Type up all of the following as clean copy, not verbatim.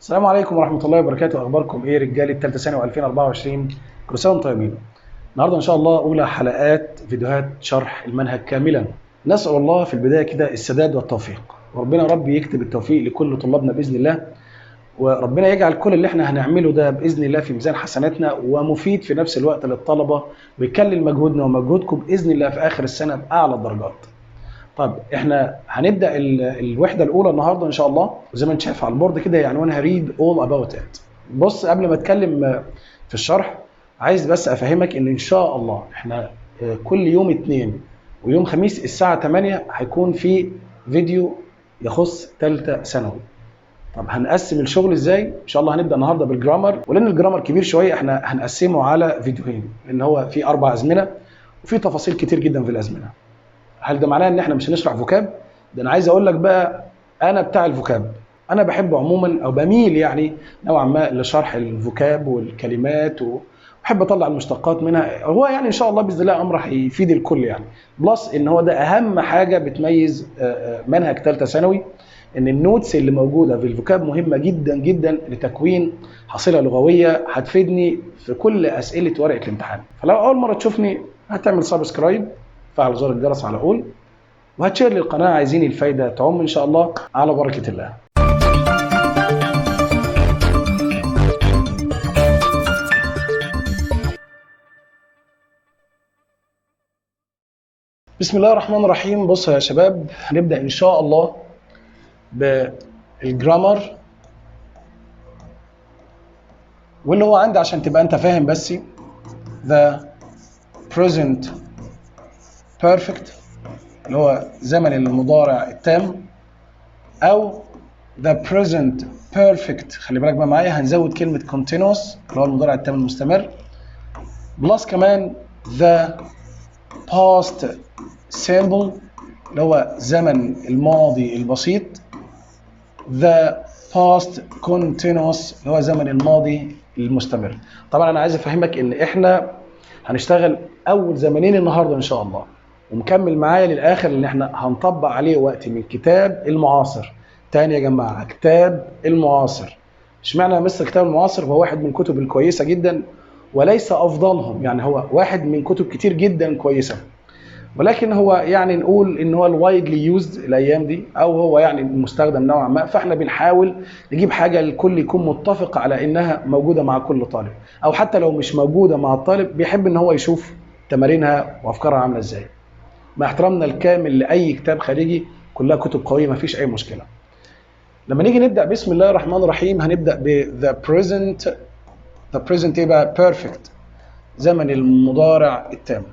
السلام عليكم ورحمة الله وبركاته. أخباركم إيه رجالة الثالثة ثانوي 2024؟ كل سنة وأنتم طيبين. النهارده إن شاء الله أولى حلقات فيديوهات شرح المنهج كاملا. نسأل الله في البداية كده السداد والتوفيق، وربنا رب يكتب التوفيق لكل طلابنا بإذن الله، وربنا يجعل كل اللي احنا هنعمله ده بإذن الله في ميزان حسناتنا ومفيد في نفس الوقت للطلبة، ويكلل مجهودنا ومجهودكم بإذن الله في آخر السنة بأعلى الدرجات. طب احنا هنبدا الوحدة الاولى النهارده ان شاء الله، وزي ما انت شايف على ال board كده عنوانها read all about it. بص، قبل ما اتكلم في الشرح عايز بس افهمك ان ان شاء الله احنا كل يوم اثنين ويوم خميس الساعة 8 هيكون في فيديو يخص ثالثة ثانوي. طب هنقسم الشغل ازاي؟ ان شاء الله هنبدا النهارده بال grammar، ولان ال grammar كبير شوية احنا هنقسمه على فيديوهين، لان هو في 4 ازمنة وفي تفاصيل كتير جدا في الازمنة. هل ده معناه ان احنا مش هنشرح vocab؟ ده انا عايز اقول لك بقى انا بتاع ال vocab، انا بحب عموما او بميل يعني نوعا ما لشرح ال vocab والكلمات، وبحب اطلع المشتقات منها. هو يعني ان شاء الله باذن الله امر هيفيد الكل يعني، plus ان هو ده اهم حاجة بتميز منهج ثالثة ثانوي، ان ال notes اللي موجودة في ال vocab مهمة جدا جدا لتكوين حصيله لغوية هتفيدني في كل اسئلة ورقة الامتحان. فلو اول مرة تشوفني هتعمل subscribe، فعل زر الجرس على all، وهتشير للقناة. عايزين الفايدة تعم إن شاء الله، على بركة الله. بسم الله الرحمن الرحيم. بصوا يا شباب، هنبدأ إن شاء الله بال grammar، واللي هو عندي عشان تبقى أنت فاهم بس the present perfect اللي هو زمن المضارع التام، او the present perfect، خلي بالك بقى معايا هنزود كلمة continuous اللي هو المضارع التام المستمر، plus كمان the past simple اللي هو زمن الماضي البسيط، the past continuous اللي هو زمن الماضي المستمر. طبعا انا عايز افهمك ان احنا هنشتغل اول زمنين النهارده ان شاء الله، ومكمل معايا للاخر، لان احنا هنطبق عليه وقت من كتاب المعاصر. تاني يا جماعة، كتاب المعاصر. اشمعنى يا مستر كتاب المعاصر؟ هو واحد من الكتب الكويسة جدا وليس افضلهم، يعني هو واحد من كتب كتير جدا كويسة، ولكن هو يعني نقول ان هو ال widely used الايام دي، او هو يعني المستخدم نوعا ما، فاحنا بنحاول نجيب حاجة الكل يكون متفق على انها موجودة مع كل طالب، او حتى لو مش موجودة مع الطالب بيحب ان هو يشوف تمارينها وافكارها عامله ازاي. مع احترامنا الكامل لاي كتاب خارجي، كلها كتب قوية ما فيش اي مشكلة. لما نيجي نبدا بسم الله الرحمن الرحيم، هنبدا ب the present. the present ايه بقى؟ perfect، زمن المضارع التام.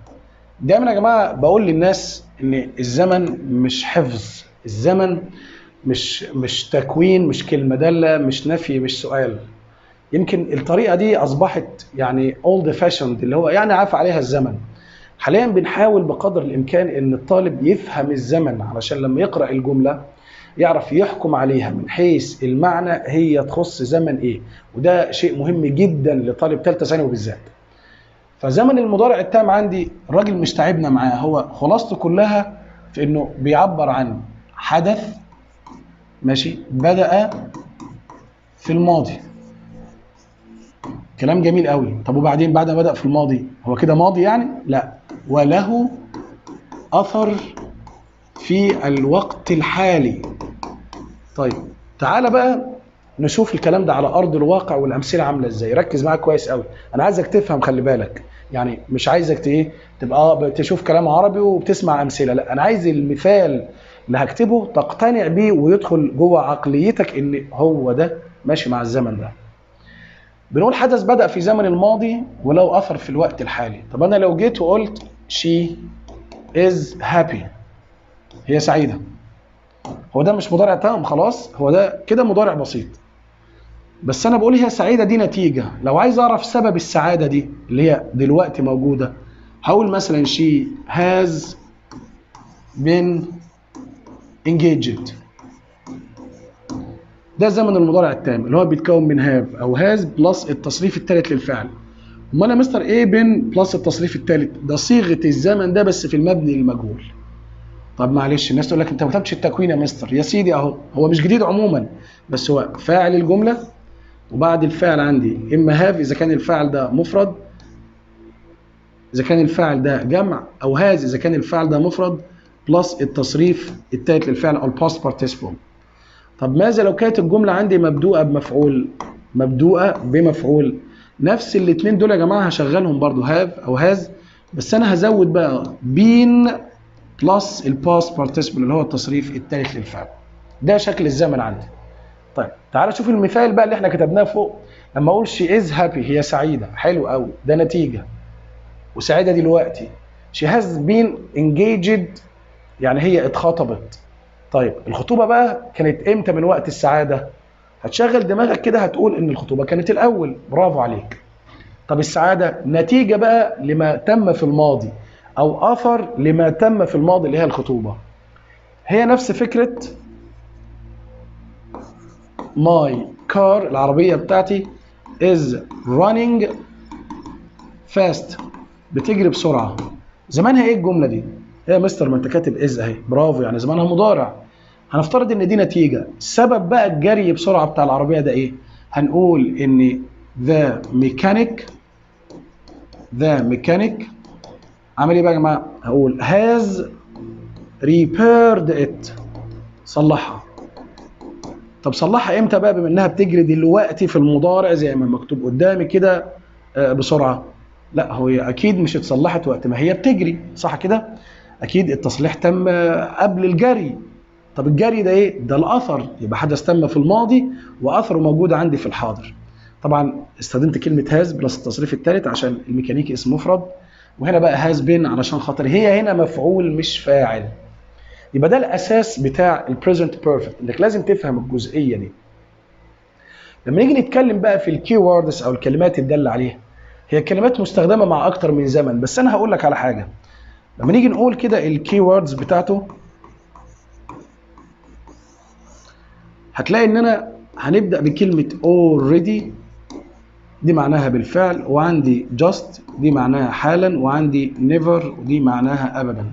دايما يا جماعة بقول للناس ان الزمن مش حفظ، الزمن مش تكوين، مش كلمة داله، مش نفي، مش سؤال. يمكن الطريقة دي اصبحت يعني old fashioned، اللي هو يعني عاف عليها الزمن. حاليا بنحاول بقدر الامكان ان الطالب يفهم الزمن، علشان لما يقرا الجملة يعرف يحكم عليها من حيث المعنى هي تخص زمن ايه، وده شيء مهم جدا لطالب ثالثة ثانوي بالذات. فزمن المضارع التام عندي الراجل مش تعبنا معاه، هو خلاصته كلها في انه بيعبر عن حدث ماشي بدأ في الماضي. كلام جميل قوي. طب وبعدين بعد ما بدأ في الماضي هو كده ماضي يعني؟ لا، وله أثر في الوقت الحالي. طيب تعالى بقى نشوف الكلام ده على أرض الواقع والأمثلة عاملة إزاي. ركز معايا كويس قوي، أنا عايزك تفهم، خلي بالك، يعني مش عايزك ايه تبقى تشوف كلام عربي وبتسمع أمثلة، لا، أنا عايز المثال اللي هكتبه تقتنع بيه ويدخل جوه عقليتك إن هو ده ماشي مع الزمن ده. بنقول حدث بدأ في زمن الماضي ولو أثر في الوقت الحالي. طب أنا لو جيت وقلت she is happy، هي سعيدة، هو ده مش مضارع تام خلاص، هو ده كده مضارع بسيط، بس أنا بقول هي سعيدة دي نتيجة. لو عايز أعرف سبب السعادة دي اللي هي دلوقتي موجودة، هقول مثلا she has been engaged. ده زمن المضارع التام اللي هو بيتكون من have او has plus التصريف الثالث للفعل. امال يا مستر ايه been plus التصريف الثالث؟ ده صيغة الزمن ده بس في المبني للمجهول. طب معلش الناس تقول لك انت ما كتبتش التكوين يا مستر. يا سيدي اهو، هو مش جديد عموما، بس هو فاعل الجملة وبعد الفاعل عندي اما have اذا كان الفاعل ده مفرد، اذا كان الفاعل ده جمع، او has اذا كان الفاعل ده مفرد، plus التصريف الثالث للفعل او ال past participle. طب ماذا لو كانت الجملة عندي مبدوءه بمفعول؟ مبدوءه بمفعول، نفس الاثنين دول يا جماعة هشغلهم برضو have او has، بس انا هزود بقى been plus ال past participle اللي هو التصريف الثالث للفعل. ده شكل الزمن عندي. طيب تعالى شوف المثال بقى اللي احنا كتبناه فوق. لما اقول she is happy، هي سعيدة، حلو قوي، ده نتيجة وسعيدة دلوقتي. she has been engaged يعني هي اتخطبت. طيب الخطوبة بقى كانت امتى من وقت السعادة؟ هتشغل دماغك كده هتقول ان الخطوبة كانت الاول، برافو عليك. طب السعادة نتيجة بقى لما تم في الماضي او اثر لما تم في الماضي اللي هي الخطوبة. هي نفس فكرة my car، العربية بتاعتي is running fast، بتجري بسرعة. زمانها ايه الجملة دي؟ ايه يا مستر ما انت كاتب is اهي، برافو، يعني زمانها مضارع. هنفترض ان دي نتيجة، السبب بقى الجري بسرعة بتاع العربية ده ايه؟ هنقول ان the mechanic عمل ايه بقى يا جماعة؟ هقول has repaired it، صلحها. طب صلحها امتى بقى بما انها بتجري دلوقتي في المضارع زي ما مكتوب قدامي كده بسرعة؟ لا، هو اكيد مش اتصلحت وقت ما هي بتجري، صح كده؟ اكيد التصليح تم قبل الجري. طب الجري ده ايه؟ ده الاثر، يبقى حدث تم في الماضي واثره موجود عندي في الحاضر. طبعا استخدمت كلمة has plus التصريف الثالث عشان الميكانيكي اسم مفرد، وهنا بقى has been علشان خاطر هي هنا مفعول مش فاعل. يبقى ده الاساس بتاع ال present perfect، انك لازم تفهم الجزئية دي. لما نيجي نتكلم بقى في ال key words او الكلمات الدالة عليها، هي كلمات مستخدمة مع اكتر من زمن، بس انا هقول لك على حاجة. لما نيجي نقول كده ال key words بتاعته، هتلاقي ان انا هنبدا بكلمه already، دي معناها بالفعل، وعندي just دي معناها حالا، وعندي never ودي معناها ابدا.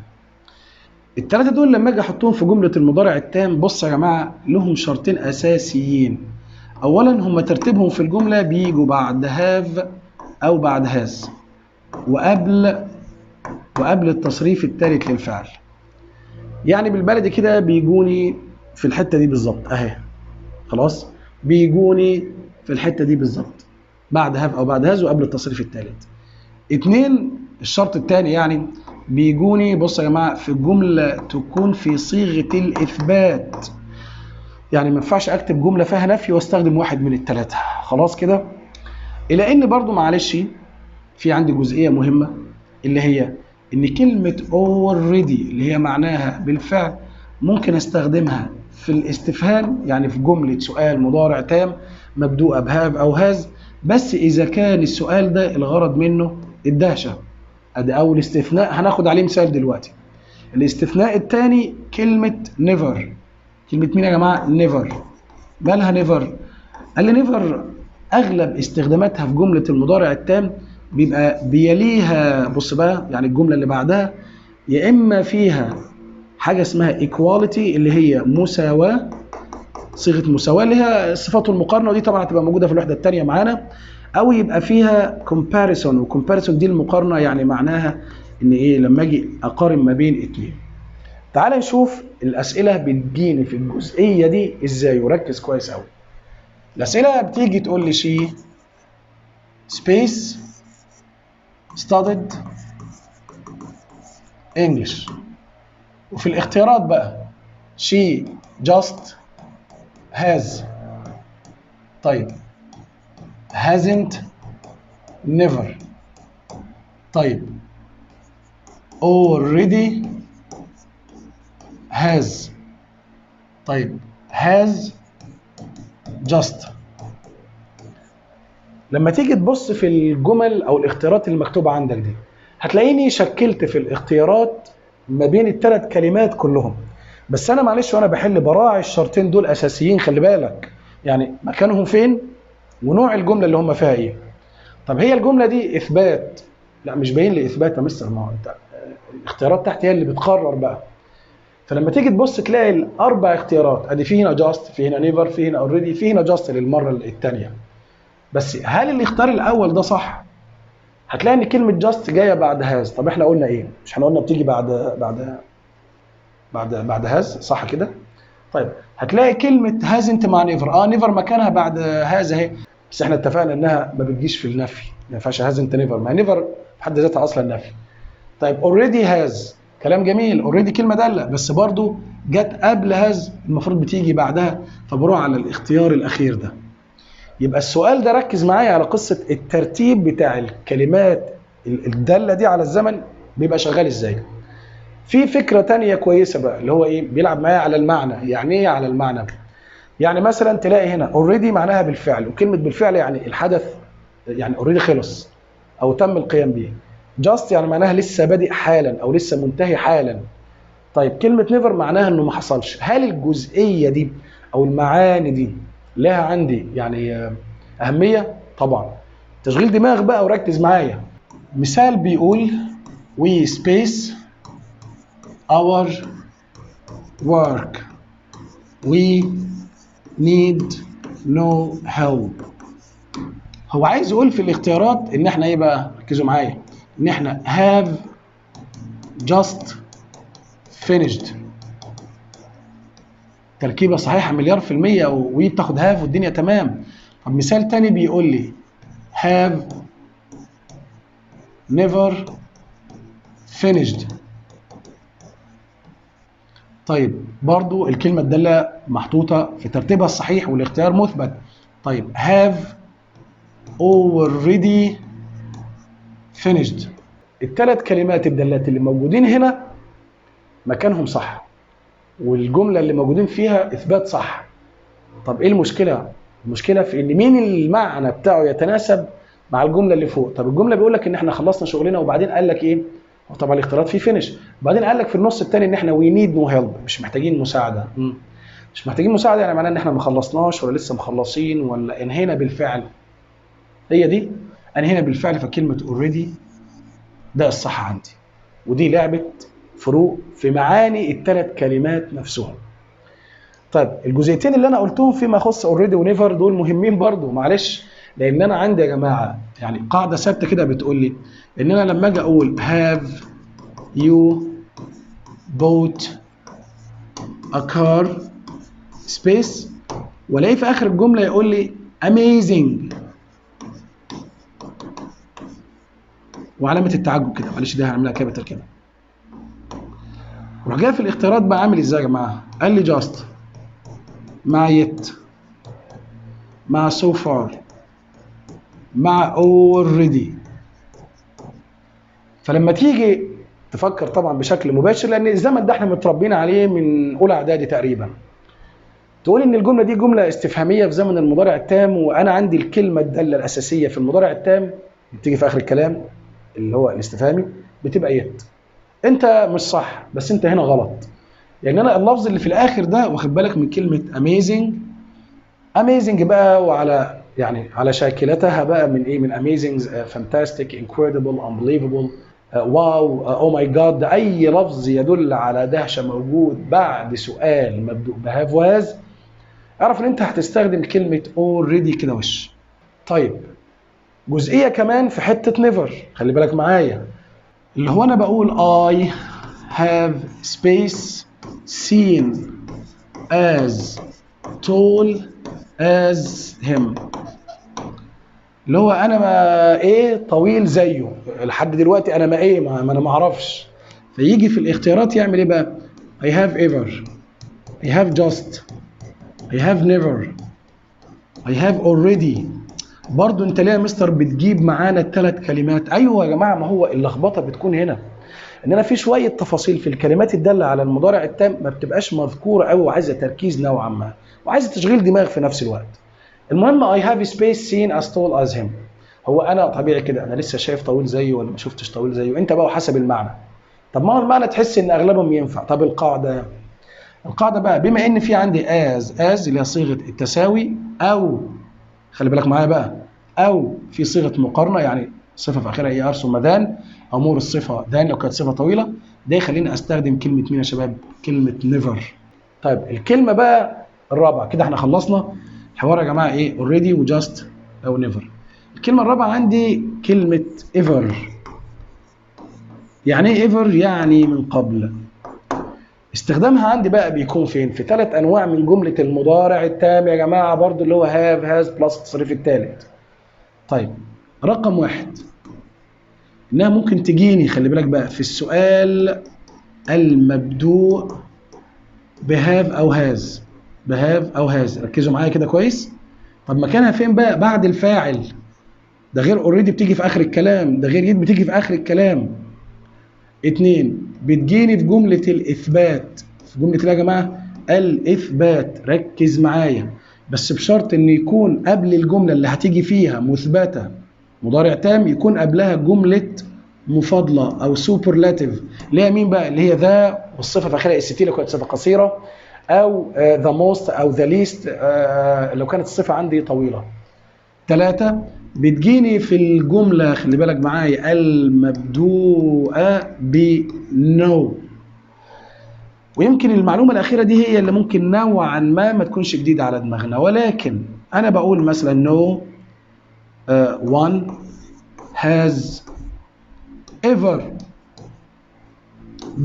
الثلاثة دول لما اجي احطهم في جملة المضارع التام، بص يا جماعة لهم شرطين اساسيين. اولا هم ترتيبهم في الجملة بيجوا بعد have او بعد has وقبل التصريف الثالث للفعل. يعني بالبلدي كده بيجوني في الحتة دي بالظبط اهي، خلاص بيجوني في الحتة دي بالظبط بعد have او بعد has وقبل التصريف الثالث. اتنين، الشرط الثاني يعني بيجوني، بص يا جماعة، في جملة تكون في صيغة الاثبات، يعني ما ينفعش اكتب جملة فيها نفي واستخدم واحد من الثلاثة، خلاص كده. الى ان برضو معلش في عندي جزئية مهمة اللي هي ان كلمة already اللي هي معناها بالفعل ممكن استخدمها في الاستفهام، يعني في جملة سؤال مضارع تام مبدوءه ب have او has، بس اذا كان السؤال ده الغرض منه الدهشة. ادي اول استثناء هناخد عليه مثال دلوقتي. الاستثناء الثاني كلمة never. كلمة مين يا جماعة؟ never. مالها never؟ قال لي never اغلب استخداماتها في جملة المضارع التام بيبقى بيليها، بص بقى يعني الجملة اللي بعدها يا اما فيها حاجة اسمها equality اللي هي مساواة، صيغة مساواة اللي هي صفات المقارنة، ودي طبعا هتبقى موجودة في الوحدة الثانية معانا، او يبقى فيها comparison، و comparison دي المقارنة، يعني معناها ان ايه لما اجي اقارن ما بين اتنين. تعال نشوف الاسئلة بتجيني في الجزئية دي ازاي، وركز كويس قوي. الاسئلة بتيجي تقول لي she space studied English، وفي الاختيارات بقى she just has، طيب hasn't، never، طيب already has، طيب has just. لما تيجي تبص في الجمل او الاختيارات المكتوبة عندك دي، هتلاقيني شكلت في الاختيارات ما بين الثلاث كلمات كلهم، بس انا معلش وانا بحل براعي الشرطين دول اساسيين، خلي بالك يعني مكانهم فين ونوع الجملة اللي هم فيها ايه. طب هي الجملة دي اثبات؟ لا مش باين لي اثبات يا مستر، ما هو انت الاختيارات تحت هي اللي بتقرر بقى. فلما تيجي تبص تلاقي الاربع اختيارات، ادي في هنا just، في هنا never، في هنا already، في هنا just للمرة الثانية. بس هل الاختيار الاول ده صح؟ هتلاقي ان كلمة just جاية بعد has. طب احنا قلنا ايه؟ مش احنا قلنا بتيجي بعد has، صح كده؟ طيب هتلاقي كلمة hasn't مع never، never مكانها بعد has اهي، بس احنا اتفقنا انها ما بتجيش في النفي، ما ينفعش hasn't never، ما never في حد ذاتها اصلا نفي. طيب already has، كلام جميل، already كلمة داله بس برضو جت قبل has، المفروض بتيجي بعدها، فبروح على الاختيار الاخير ده. يبقى السؤال ده ركز معايا على قصة الترتيب بتاع الكلمات الدالة دي على الزمن بيبقى شغال ازاي. في فكرة تانية كويسة بقى اللي هو ايه، بيلعب معايا على المعنى. يعني ايه على المعنى؟ يعني مثلا تلاقي هنا already معناها بالفعل، وكلمه بالفعل يعني الحدث يعني already خلص او تم القيام به. just يعني معناها لسه بادئ حالا او لسه منتهي حالا. طيب كلمة never معناها انه ما حصلش. هل الجزئية دي او المعاني دي لها عندي يعني اهمية؟ طبعا. تشغيل دماغ بقى وركز معايا. مثال بيقول we space our work we need no help. هو عايز يقول في الاختيارات ان احنا ايه بقى؟ ركزوا معايا، ان احنا have just finished. تركيبه صحيحه مليار في المية، و we بتاخد have والدنيا تمام. طب مثال تاني بيقول لي have never finished. طيب برضو الكلمة الدالة محطوطة في ترتيبها الصحيح والاختيار مثبت. طيب have already finished. الثلاث كلمات الدالات اللي موجودين هنا مكانهم صح، والجملة اللي موجودين فيها إثبات صح. طب إيه المشكلة؟ المشكلة في إن مين المعنى بتاعه يتناسب مع الجملة اللي فوق. طب الجملة بيقول لك إن إحنا خلصنا شغلنا، وبعدين قال لك إيه؟ طبعا الاختيارات فيه finish، وبعدين قال لك في النص الثاني ان احنا we need no help، مش محتاجين مساعدة. مش محتاجين مساعدة يعني معناه ان احنا ما خلصناش ولا لسه مخلصين ولا انهينا بالفعل. هي دي انهينا بالفعل، فكلمه already ده الصح عندي. ودي لعبه فروق في معاني الثلاث كلمات نفسهم. طيب الجزئيتين اللي انا قلتهم فيما يخص already و never دول مهمين برضو، معلش، لان انا عندي يا جماعة يعني قاعدة ثابتة كده بتقول لي ان انا لما اجي اقول have you bought a car space، والاقي في اخر الجملة يقول لي amazing وعلامة التعجب كده، معلش ده هعملها capital كده. وراح جاي في الاختيارات بقى عامل ازاي يا جماعة؟ قال لي just مع yet مع so far مع already. فلما تيجي تفكر طبعا بشكل مباشر، لان الزمن ده احنا متربيين عليه من اولى اعدادي تقريبا، تقول ان الجملة دي جملة استفهامية في زمن المضارع التام، وانا عندي الكلمة الدالة الاساسية في المضارع التام بتيجي في اخر الكلام اللي هو الاستفهامي بتبقى yet. انت مش صح، بس انت هنا غلط، لان انا اللفظ اللي في الاخر ده واخد بالك من كلمة amazing. amazing بقى وعلى يعني على شاكلتها بقى من ايه؟ من amazing، fantastic، incredible، unbelievable، wow، oh my God. اي لفظ يدل على دهشة موجود بعد سؤال مبدوء ب have و has، اعرف ان انت هتستخدم كلمة already كده وش. طيب جزئية كمان في حتة never، خلي بالك معايا، اللي هو انا بقول I have space seen as tall as him، اللي هو انا ما ايه طويل زيه لحد دلوقتي، انا ما ايه ما انا ما اعرفش. فيجي في الاختيارات يعمل ايه بقى؟ I have ever، I have just، I have never، I have already. برضو انت ليه يا مستر بتجيب معانا الثلاث كلمات؟ ايوه يا جماعة، ما هو اللخبطة بتكون هنا ان انا في شوية تفاصيل في الكلمات الدالة على المضارع التام ما بتبقاش مذكورة قوي، وعايزه تركيز نوعا ما، وعايزه تشغيل دماغ في نفس الوقت. المهم I have space seen as tall as him. هو انا طبيعي كده انا لسه شايف طويل زيه ولا ما شفتش طويل زيه؟ انت بقى وحسب المعنى. طب ما هو المعنى تحس ان اغلبهم ينفع. طب القاعدة، القاعدة بقى بما ان في عندي as as اللي هي صيغة التساوي، او خلي بالك معايا بقى، او في صيغة مقارنة يعني صفة في اخرها er ثم than، او more الصفة than لو كانت صفة طويلة، ده يخليني استخدم كلمة مين يا شباب؟ كلمة never. طيب الكلمة بقى الرابعة كده احنا خلصنا الحوار يا جماعة، ايه؟ already و just او never. الكلمة الرابعة عندي كلمة ever. يعني ايه ever؟ يعني من قبل. استخدامها عندي بقى بيكون فين؟ في ثلاث انواع من جملة المضارع التام يا جماعة، برضو اللي هو have has plus التصريف الثالث. طيب رقم واحد، انها ممكن تجيني، خلي بالك بقى، في السؤال المبدوء ب have او has، ب have او has. ركزوا معايا كده كويس. طب مكانها فين بقى؟ بعد الفاعل. ده غير already بتيجي في اخر الكلام، ده غير yet بتيجي في اخر الكلام. اتنين، بتجيني في جملة الإثبات. في جملة ايه يا جماعة؟ الإثبات. ركز معايا، بس بشرط إن يكون قبل الجملة اللي هتيجي فيها مثبتة مضارع تام يكون قبلها جملة مفاضلة أو superlative، اللي هي مين بقى؟ اللي هي the والصفة في آخرها est لو كانت صفة قصيرة، أو the most أو the least لو كانت الصفة عندي طويلة. ثلاثة، بتجيني في الجملة، خلي بالك معايا، المبدوءة ب no. ويمكن المعلومة الأخيرة دي هي اللي ممكن نوعا ما ما تكونش جديدة على دماغنا، ولكن أنا بقول مثلا no one has ever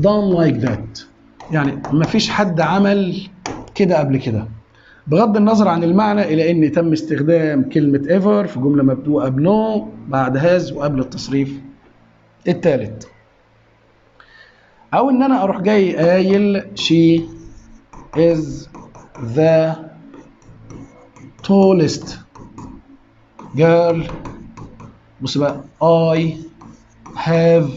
done like that، يعني ما فيش حد عمل كده قبل كده، بغض النظر عن المعنى، إلى أن تم استخدام كلمة ever في جملة مبدوءة ب no بعد has وقبل التصريف الثالث. أو إن أنا أروح جاي قايل she is the tallest girl، بص بقى، I have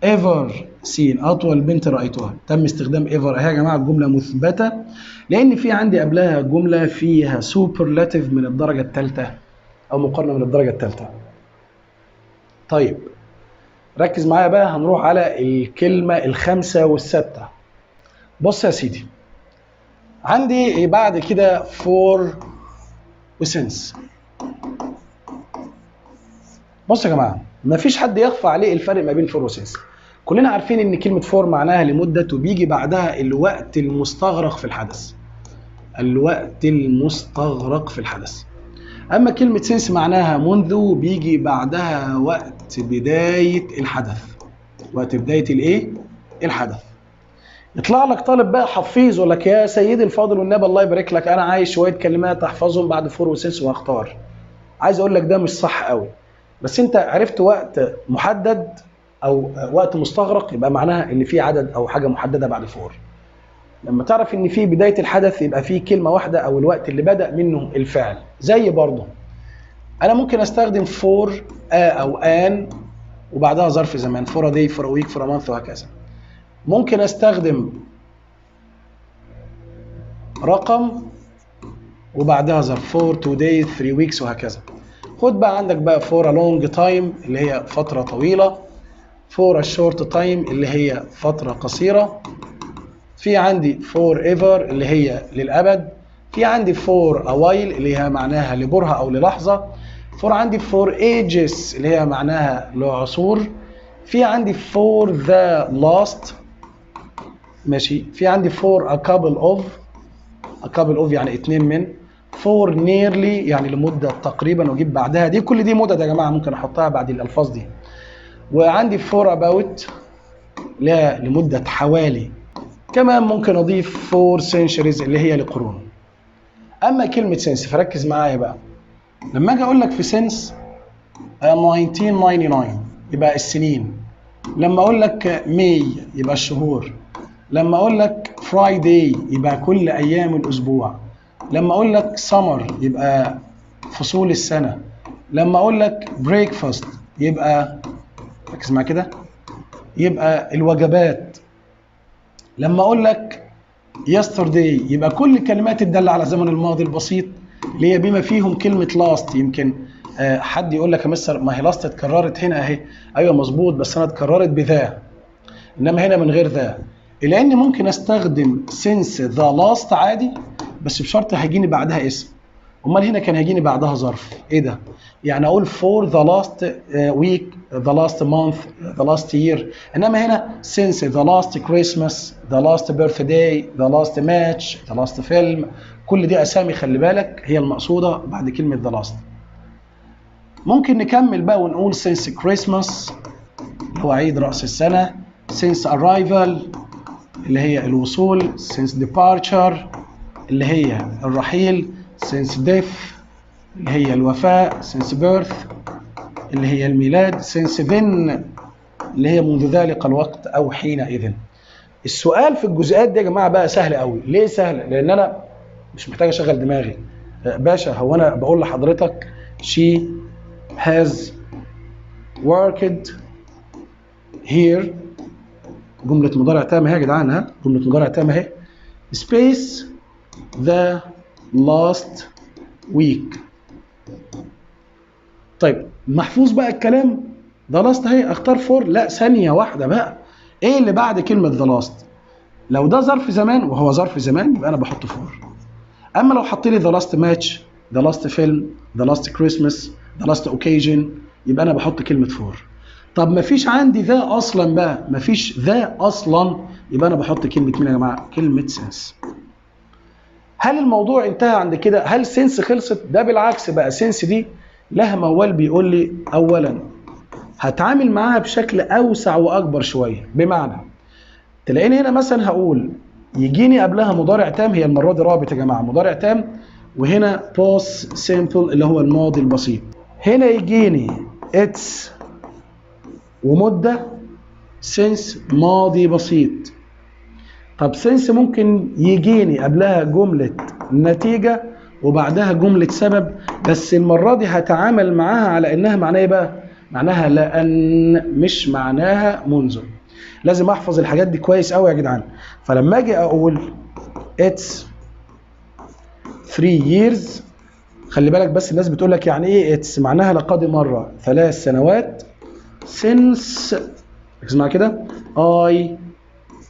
ever seen، أطول بنت رأيتها. تم استخدام ever أهي يا جماعة، الجملة مثبتة لأن في عندي قبلها جملة فيها superlative من الدرجة الثالثة أو مقارنة من الدرجة الثالثة. طيب ركز معايا بقى، هنروح على الكلمة الخامسة والستة. بص يا سيدي، عندي بعد كده for و since. بص يا جماعة، مفيش حد يخفى عليه الفرق ما بين for و since. كلنا عارفين ان كلمة for معناها لمدة، وبيجي بعدها الوقت المستغرق في الحدث، الوقت المستغرق في الحدث. اما كلمة since معناها منذ، بيجي بعدها وقت بداية الحدث، وقت بداية الايه؟ الحدث. يطلع لك طالب بقى حفيظ يقول لك يا سيدي الفاضل والنبي الله يبارك لك، انا عايز شوية كلمات احفظهم بعد for و since وهختار. عايز اقول لك ده مش صح قوي، بس انت عرفت وقت محدد او وقت مستغرق يبقى معناها ان في عدد او حاجة محددة بعد for. لما تعرف ان في بداية الحدث يبقى في كلمة واحدة او الوقت اللي بدا منه الفعل. زي برضه انا ممكن استخدم for a او an وبعدها ظرف زمان، for a day، for a week، for a month وهكذا. ممكن استخدم رقم وبعدها ظرف، for 2 days، 3 weeks وهكذا. خد بقى عندك بقى for a long time اللي هي فترة طويلة، for a short time اللي هي فترة قصيرة، في عندي for ever اللي هي للأبد، في عندي for a while اللي هي معناها لبرهة أو للحظة، for عندي for ages اللي هي معناها لعصور، في عندي for the last، ماشي، في عندي for a couple of، a couple of يعني اتنين من، for nearly يعني لمدة تقريبا واجيب بعدها دي، كل دي مدد يا جماعة ممكن احطها بعد الالفاظ دي. وعندي for about لا لمدة حوالي، كمان ممكن اضيف for centuries اللي هي لقرون. اما كلمة since فركز معايا بقى، لما اجي اقول لك في since 1999 يبقى السنين، لما اقول لك May يبقى الشهور، لما اقول لك Friday يبقى كل ايام الاسبوع، لما اقول لك سمر يبقى فصول السنة، لما اقول لك breakfast يبقى، ركز معايا كده، يبقى الوجبات، لما اقول لك yesterday يبقى كل الكلمات الدالة على زمن الماضي البسيط اللي هي بما فيهم كلمة last. يمكن حد يقول لك يا مستر ما هي last اتكررت هنا اهي. ايوه مظبوط، بس انا اتكررت ب the، انما هنا من غير the. لان ممكن استخدم since the last عادي، بس بشرط هيجيني بعدها اسم. امال هنا كان هيجيني بعدها ظرف ايه ده؟ يعني اقول for the last week، the last month، the last year. انما هنا since the last Christmas، the last birthday، the last match، the last film، كل دي اسامي خلي بالك هي المقصودة بعد كلمة the last. ممكن نكمل بقى ونقول since Christmas اللي هو عيد رأس السنة، since arrival اللي هي الوصول، since departure اللي هي الرحيل، since death اللي هي الوفاة، since birth اللي هي الميلاد، since then اللي هي منذ ذلك الوقت أو حينئذ. السؤال في الجزئيات دي يا جماعة بقى سهل قوي. ليه سهل؟ لأن أنا مش محتاج أشغل دماغي باشا. هو أنا بقول لحضرتك she has worked here، جملة مضارع تام اهي يا جدعان، ها، جملة مضارع تام اهي، space the last week. طيب محفوظ بقى الكلام، the last اهي، اختار for؟ لا، ثانية واحدة بقى، ايه اللي بعد كلمة the last؟ لو ده ظرف زمان وهو ظرف زمان يبقى انا بحط for. اما لو حط لي the last match، the last film، the last Christmas، the last occasion، يبقى انا بحط كلمة for. طب ما فيش عندي the اصلا بقى، ما فيش the اصلا، يبقى انا بحط كلمة مين يا جماعة؟ كلمة since. هل الموضوع انتهى عند كده؟ هل since خلصت؟ ده بالعكس بقى، since دي لها موال بيقول لي اولا هتعامل معاها بشكل اوسع واكبر شويه. بمعنى تلاقيني هنا مثلا هقول يجيني قبلها مضارع تام، هي المرة دي رابط يا جماعه، مضارع تام، وهنا past simple اللي هو الماضي البسيط. هنا يجيني it's ومده، since ماضي بسيط. طب since ممكن يجيني قبلها جملة نتيجة وبعدها جملة سبب، بس المرة دي هتعامل معاها على انها معناها ايه بقى؟ معناها لأن، مش معناها منذ. لازم احفظ الحاجات دي كويس قوي يا جدعان. فلما اجي اقول it's 3 years، خلي بالك بس، الناس بتقول لك يعني ايه it's؟ معناها لقد مر 3 سنوات since، اسمع كده، I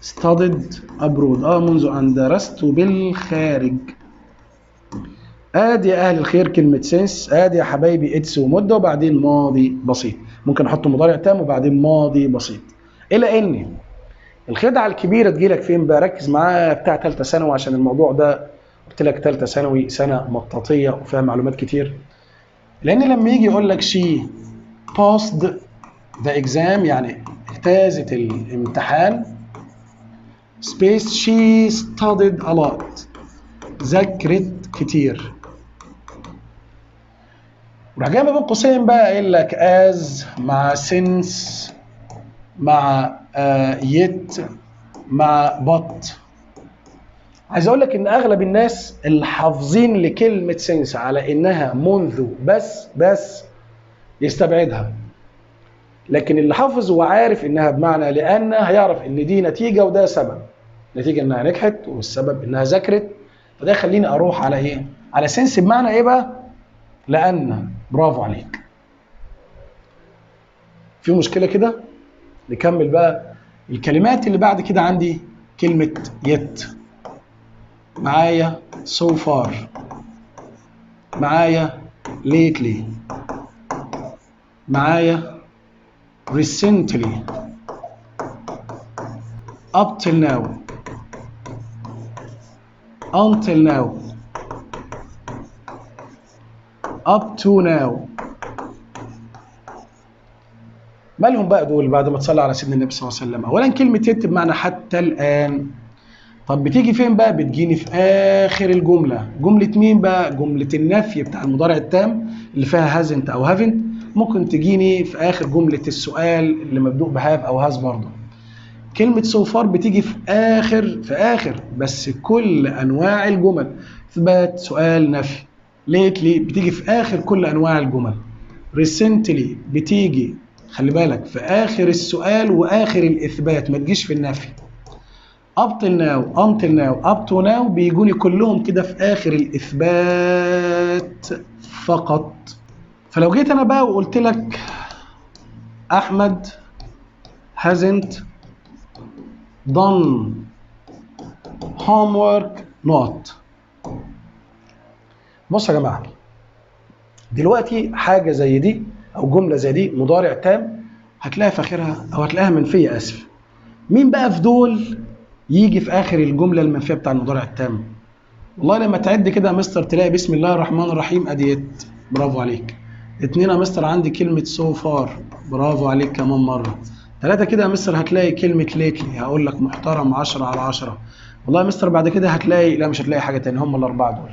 studied abroad، منذ ان درست بالخارج. ادي يا اهل الخير كلمة since، ادي يا حبايبي it's ومده وبعدين ماضي بسيط. ممكن احط مضارع تام وبعدين ماضي بسيط. الى ان الخدعه الكبيرة تجيلك فين بقى؟ ركز معايا بتاع ثالثة ثانوي، عشان الموضوع ده قلت لك ثالثة ثانوي سنة مطاطيه وفيها معلومات كتير. لان لما يجي يقول لك she passed the exam، يعني اجتازت الامتحان، space she studied a lot، ذاكرت كتير. وراح جاي ما بين قوسين بقى قايل لك as مع since مع yet مع but. عايز اقول لك ان اغلب الناس اللي حافظين لكلمة since على انها منذ بس يستبعدها، لكن اللي حافظ وعارف انها بمعنى لان هيعرف ان دي نتيجة وده سبب، نتيجة انها نجحت والسبب انها ذاكرت. فده يخليني اروح على ايه؟ على since بمعنى ايه بقى؟ لان. برافو عليك. في مشكلة كده؟ نكمل بقى الكلمات اللي بعد كده. عندي كلمة yet، معايا so far، معايا lately، معايا recently، up till now، until now، up to now. مالهم بقى دول بعد ما تصلي على سيدنا النبي صلى الله عليه وسلم؟ اولا كلمة yet بمعنى حتى الان. طب بتيجي فين بقى؟ بتجيني في اخر الجمله. جملة مين بقى؟ جملة النفي بتاع المضارع التام اللي فيها hasn't او haven't. ممكن تجيني في اخر جملة السؤال اللي مبدوء ب have او has برضه. كلمة so far بتيجي في اخر بس كل انواع الجمل، اثبات، سؤال، نفي. lately بتيجي في اخر كل انواع الجمل. recently بتيجي، خلي بالك، في اخر السؤال واخر الاثبات، ما تجيش في النفي. up till now، until now، up to now بيجوني كلهم كده في اخر الاثبات فقط. فلو جيت انا بقى وقلت لك احمد hasn't done homework not. بص يا جماعه، دلوقتي حاجة زي دي او جملة زي دي مضارع تام، هتلاقيها في اخرها او هتلاقيها منفيه، اسف. مين بقى في دول يجي في اخر الجملة المنفية بتاع المضارع التام؟ والله لما تعد كده يا مستر تلاقي بسم الله الرحمن الرحيم ادي yet، برافو عليك. اتنين يا مستر عندي كلمة so far، برافو عليك كمان مرة. تلاتة كده يا مستر هتلاقي كلمة lately، هقول لك محترم 10 على 10. والله يا مستر بعد كده هتلاقي، لا مش هتلاقي حاجة تاني، هم الأربعة دول.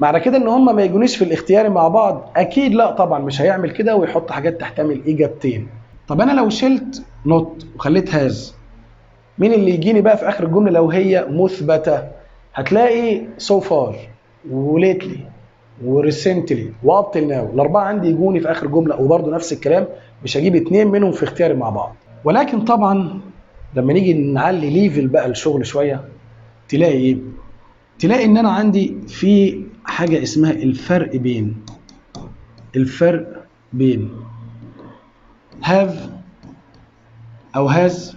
معنى كده إن هم ما يجونيش في الاختياري مع بعض؟ أكيد لا طبعا، مش هيعمل كده ويحط حاجات تحتمل إجابتين. طب أنا لو شلت not وخليت has، مين اللي يجيني بقى في آخر الجملة لو هي مثبتة؟ هتلاقي so far و lately و recently و up till now، الأربعة عندي يجوني في آخر جملة، وبرده نفس الكلام مش هجيب اتنين منهم في اختياري مع بعض. ولكن طبعا لما نيجي نعلي level بقى الشغل شوية، تلاقي ايه؟ تلاقي ان انا عندي في حاجة اسمها الفرق بين have او has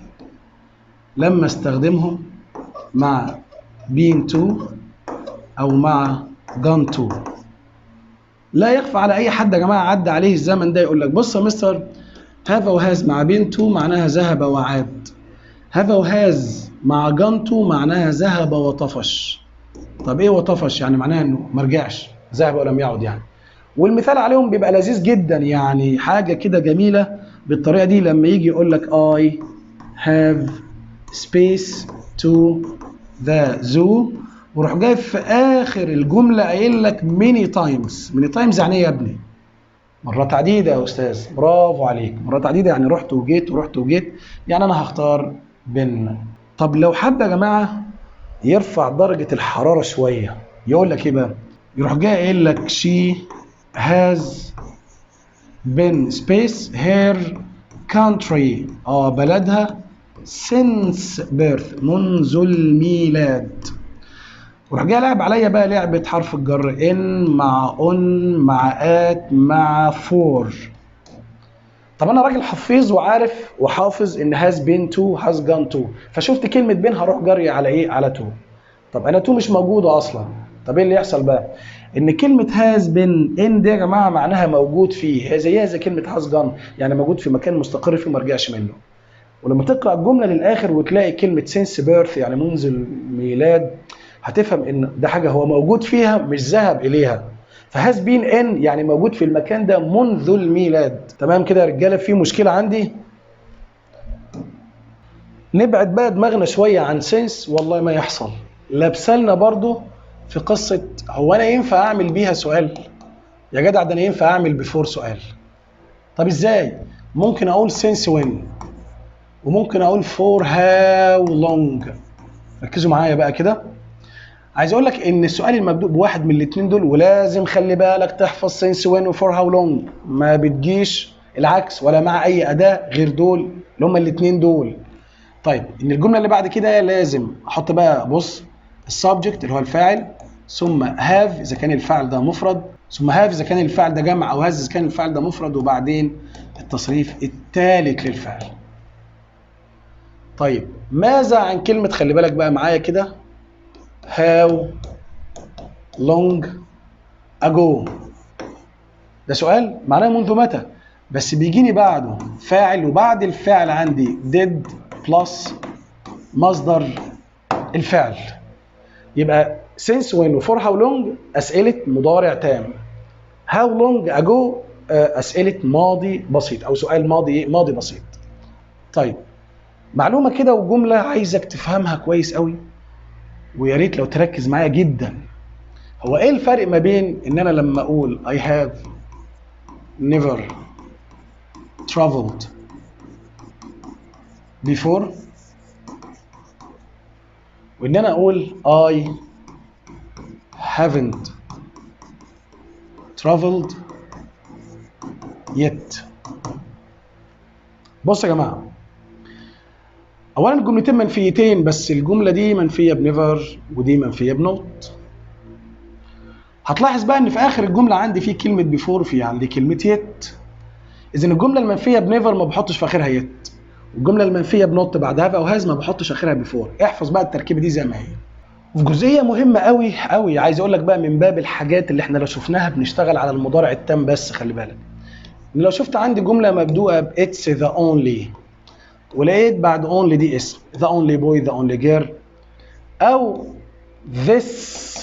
لما استخدمهم مع been to او مع gone to. لا يخفى على اي حد يا جماعة عدى عليه الزمن ده، يقول لك بص يا مستر، have او has مع been to معناها ذهب وعاد، have او has مع gone to معناها ذهب وطفش. طب ايه وطفش؟ يعني معناها انه ما رجعش، ذهب ولم يعد يعني. والمثال عليهم بيبقى لذيذ جدا، يعني حاجة كده جميلة بالطريقة دي، لما يجي يقول لك I have space to the zoo، وروح جاي في اخر الجملة قايل لك many times. many times يعني ايه يا ابني؟ مرات عديدة يا استاذ، برافو عليك، مرات عديدة يعني رحت وجيت ورحت وجيت، يعني انا هختار been. طب لو حب يا جماعة يرفع درجه الحرارة شوية، يقول لك ايه بقى؟ يروح جاي قايل لك she has been space her country، بلدها، since birth، منذ الميلاد. وراح جاي لعب عليا بقى لعبة حرف الجر in مع on مع at مع for. طب انا راجل حفيظ وعارف وحافظ ان has been to has gone to، فشفت كلمة been هروح جري على ايه؟ على to. طب انا to مش موجودة اصلا. طب ايه اللي يحصل بقى؟ ان كلمة has been in دي يا جماعة معناها موجود فيه، هي زيها زي كلمة has gone، يعني موجود في مكان مستقر فيه وما رجعش منه. ولما تقرأ الجملة للآخر وتلاقي كلمة since birth يعني منذ الميلاد، هتفهم ان ده حاجة هو موجود فيها مش ذهب اليها. ف has been in يعني موجود في المكان ده منذ الميلاد. تمام كده يا رجاله؟ في مشكلة عندي؟ نبعد بقى دماغنا شوية عن since، والله ما يحصل لابسلنا برضو في قصة هو انا ينفع اعمل بيها سؤال؟ يا جدع ده انا ينفع اعمل before سؤال. طب ازاي؟ ممكن اقول since when، وممكن اقول for how long. ركزوا معايا بقى كده، عايز اقول لك ان السؤال المبدوء بواحد من الاثنين دول، ولازم خلي بالك تحفظ since when و for how long، ما بتجيش العكس ولا مع اي اداه غير دول اللي هما الاثنين دول. طيب ان الجملة اللي بعد كده لازم احط بقى، بص، ال subject اللي هو الفاعل، ثم have اذا كان الفاعل ده مفرد، ثم have اذا كان الفاعل ده جمع، او has اذا كان الفاعل ده مفرد، وبعدين التصريف الثالث للفعل. طيب ماذا عن كلمه، خلي بالك بقى معايا كده، how long ago؟ ده سؤال معناه منذ متى، بس بيجيني بعده فاعل، وبعد الفاعل عندي did plus مصدر الفعل. يبقى since when و for how long أسئلة مضارع تام، how long ago أسئلة ماضي بسيط أو سؤال ماضي ماضي بسيط. طيب معلومة كده وجملة عايزك تفهمها كويس قوي، ويا ريت لو تركز معايا جدا. هو ايه الفرق ما بين ان انا لما اقول I have never traveled before وان انا اقول I haven't traveled yet؟ بص يا جماعة، اولا الجملتين منفيتين، بس الجملة دي منفية ب never ودي منفية ب not. هتلاحظ بقى ان في اخر الجملة عندي في كلمة before، في عندي كلمة yet. اذا الجملة المنفية ب never ما بحطش في اخرها yet، والجملة المنفية ب not بعد have او has ما بحطش اخرها before. احفظ بقى التركيبة دي زي ما هي. وفي جزئية مهمة قوي قوي عايز اقول لك بقى، من باب الحاجات اللي احنا لو شفناها بنشتغل على المضارع التام، بس خلي بالك ان لو شفت عندي جملة مبدوءه ب it's the only، ولقيت بعد only دي اسم، the only boy، the only girl، او this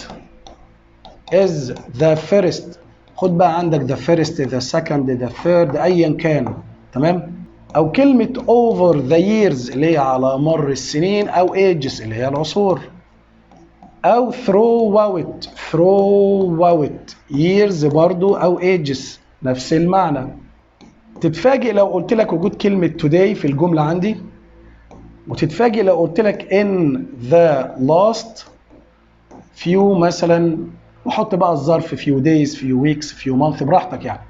is the first، خد بالك من this is the first، خد بقى عندك the first، the second، the third، ايا كان، تمام؟ او كلمة over the years اللي هي على مر السنين، او ages اللي هي العصور، او throughout، throughout years برضو او ages نفس المعنى. تتفاجئ لو قلت لك وجود كلمة today في الجملة عندي، وتتفاجئ لو قلت لك in the last few مثلا، وحط بقى الظرف few days، few weeks، few months، براحتك يعني.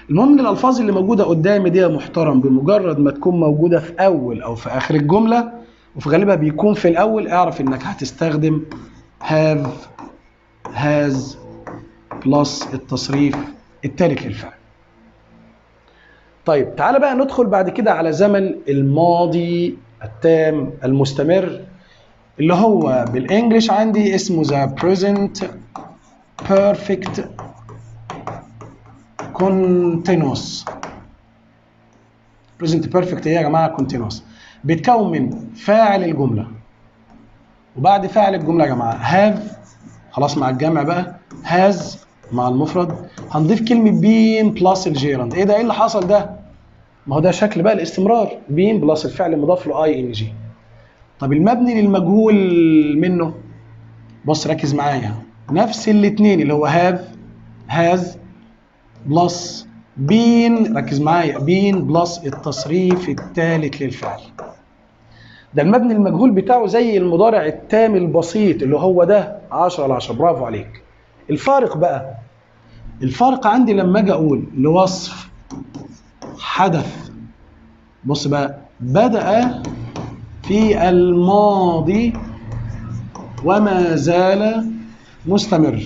المهم ان الالفاظ اللي موجودة قدامي دي يا محترم بمجرد ما تكون موجودة في اول او في اخر الجمله، وفي غالبها بيكون في الاول، اعرف انك هتستخدم have، has plus التصريف الثالث للفعل. طيب، تعالى بقى ندخل بعد كده على زمن الماضي التام المستمر، اللي هو بال English عندي اسمه the present perfect continuous. present perfect ايه يا جماعه؟ continuous. بيتكون من فاعل الجمله، وبعد فاعل الجملة يا جماعة have، خلاص مع الجمع بقى، has مع المفرد، هنضيف كلمة been plus ال gerund. ايه ده؟ ايه اللي حصل ده؟ ما هو ده شكل بقى الاستمرار، been plus الفعل المضاف له ing. طب المبني للمجهول منه؟ بص ركز معايا، نفس الاثنين اللي هو have، has plus been، ركز معايا، been plus التصريف الثالث للفعل. ده المبني المجهول بتاعه زي المضارع التام البسيط اللي هو ده، 10 على 10، برافو عليك. الفارق بقى، الفرق عندي لما اجي اقول لوصف حدث، بص بقى، بدأ في الماضي وما زال مستمر.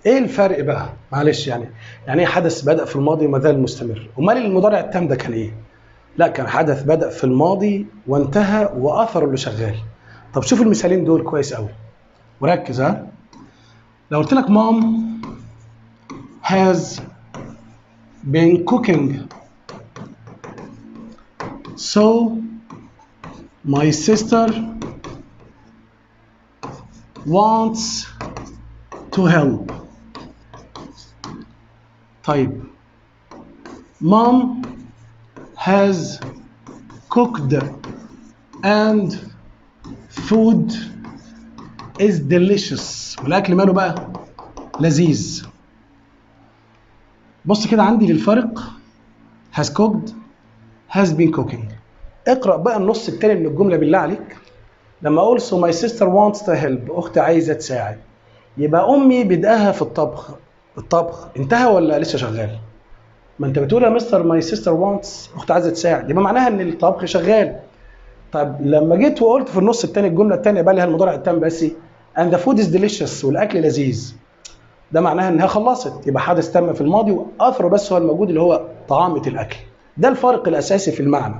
ايه الفرق بقى؟ معلش، يعني ايه حدث بدأ في الماضي وما زال مستمر؟ امال المضارع التام ده كان ايه؟ لا، كان حدث بدأ في الماضي وانتهى واثره اللي شغال. طب شوف المثالين دول كويس قوي وركز. ها، لو قلت لك mom has been cooking so my sister wants to help. طيب، mom has cooked and food is delicious، والاكل ماله بقى؟ لذيذ. بص كده عندي للفرق، has cooked، has been cooking. اقرأ بقى النص التاني من الجملة بالله عليك. لما اقول so my sister wants to help، اختي عايزة تساعد، يبقى امي بدأها في الطبخ، الطبخ انتهى ولا لسه شغال؟ ما انت بتقول يا مستر my sister wants، اختي عايزه تساعد، يبقى معناها ان الطبخ شغال. طب لما جيت وقلت في النص الثاني، الجملة الثانية بقى اللي هي المضارع التام بس، and the food is delicious، والاكل لذيذ، ده معناها انها خلصت، يبقى حدث تم في الماضي واثره بس هو الموجود اللي هو طعامه الاكل. ده الفرق الاساسي في المعنى.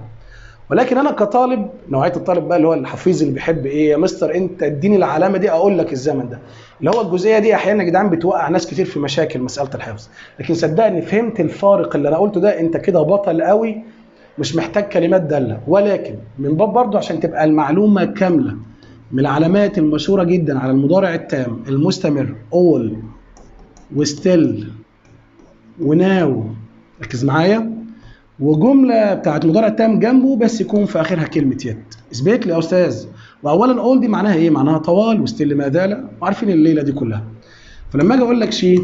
ولكن انا كطالب، نوعية الطالب بقى اللي هو الحفيظ اللي بيحب ايه يا مستر انت اديني العلامة دي اقول لك الزمن ده، اللي هو الجزئية دي احيانا يا جدعان بتوقع ناس كتير في مشاكل مسالة الحفظ. لكن صدقني فهمت الفارق اللي انا قلته ده، انت كده بطل قوي، مش محتاج كلمات داله. ولكن من باب برضه عشان تبقى المعلومة كامله، من العلامات المشهورة جدا على المضارع التام المستمر all و still و now، ركز معايا، وجملة بتاعت مضارع تام جنبه بس يكون في اخرها كلمة yet. اثبت لي يا استاذ. واولا all دي معناها ايه؟ معناها طوال، و still ما زال، وعارفين الليلة دي كلها. فلما اجي اقول لك she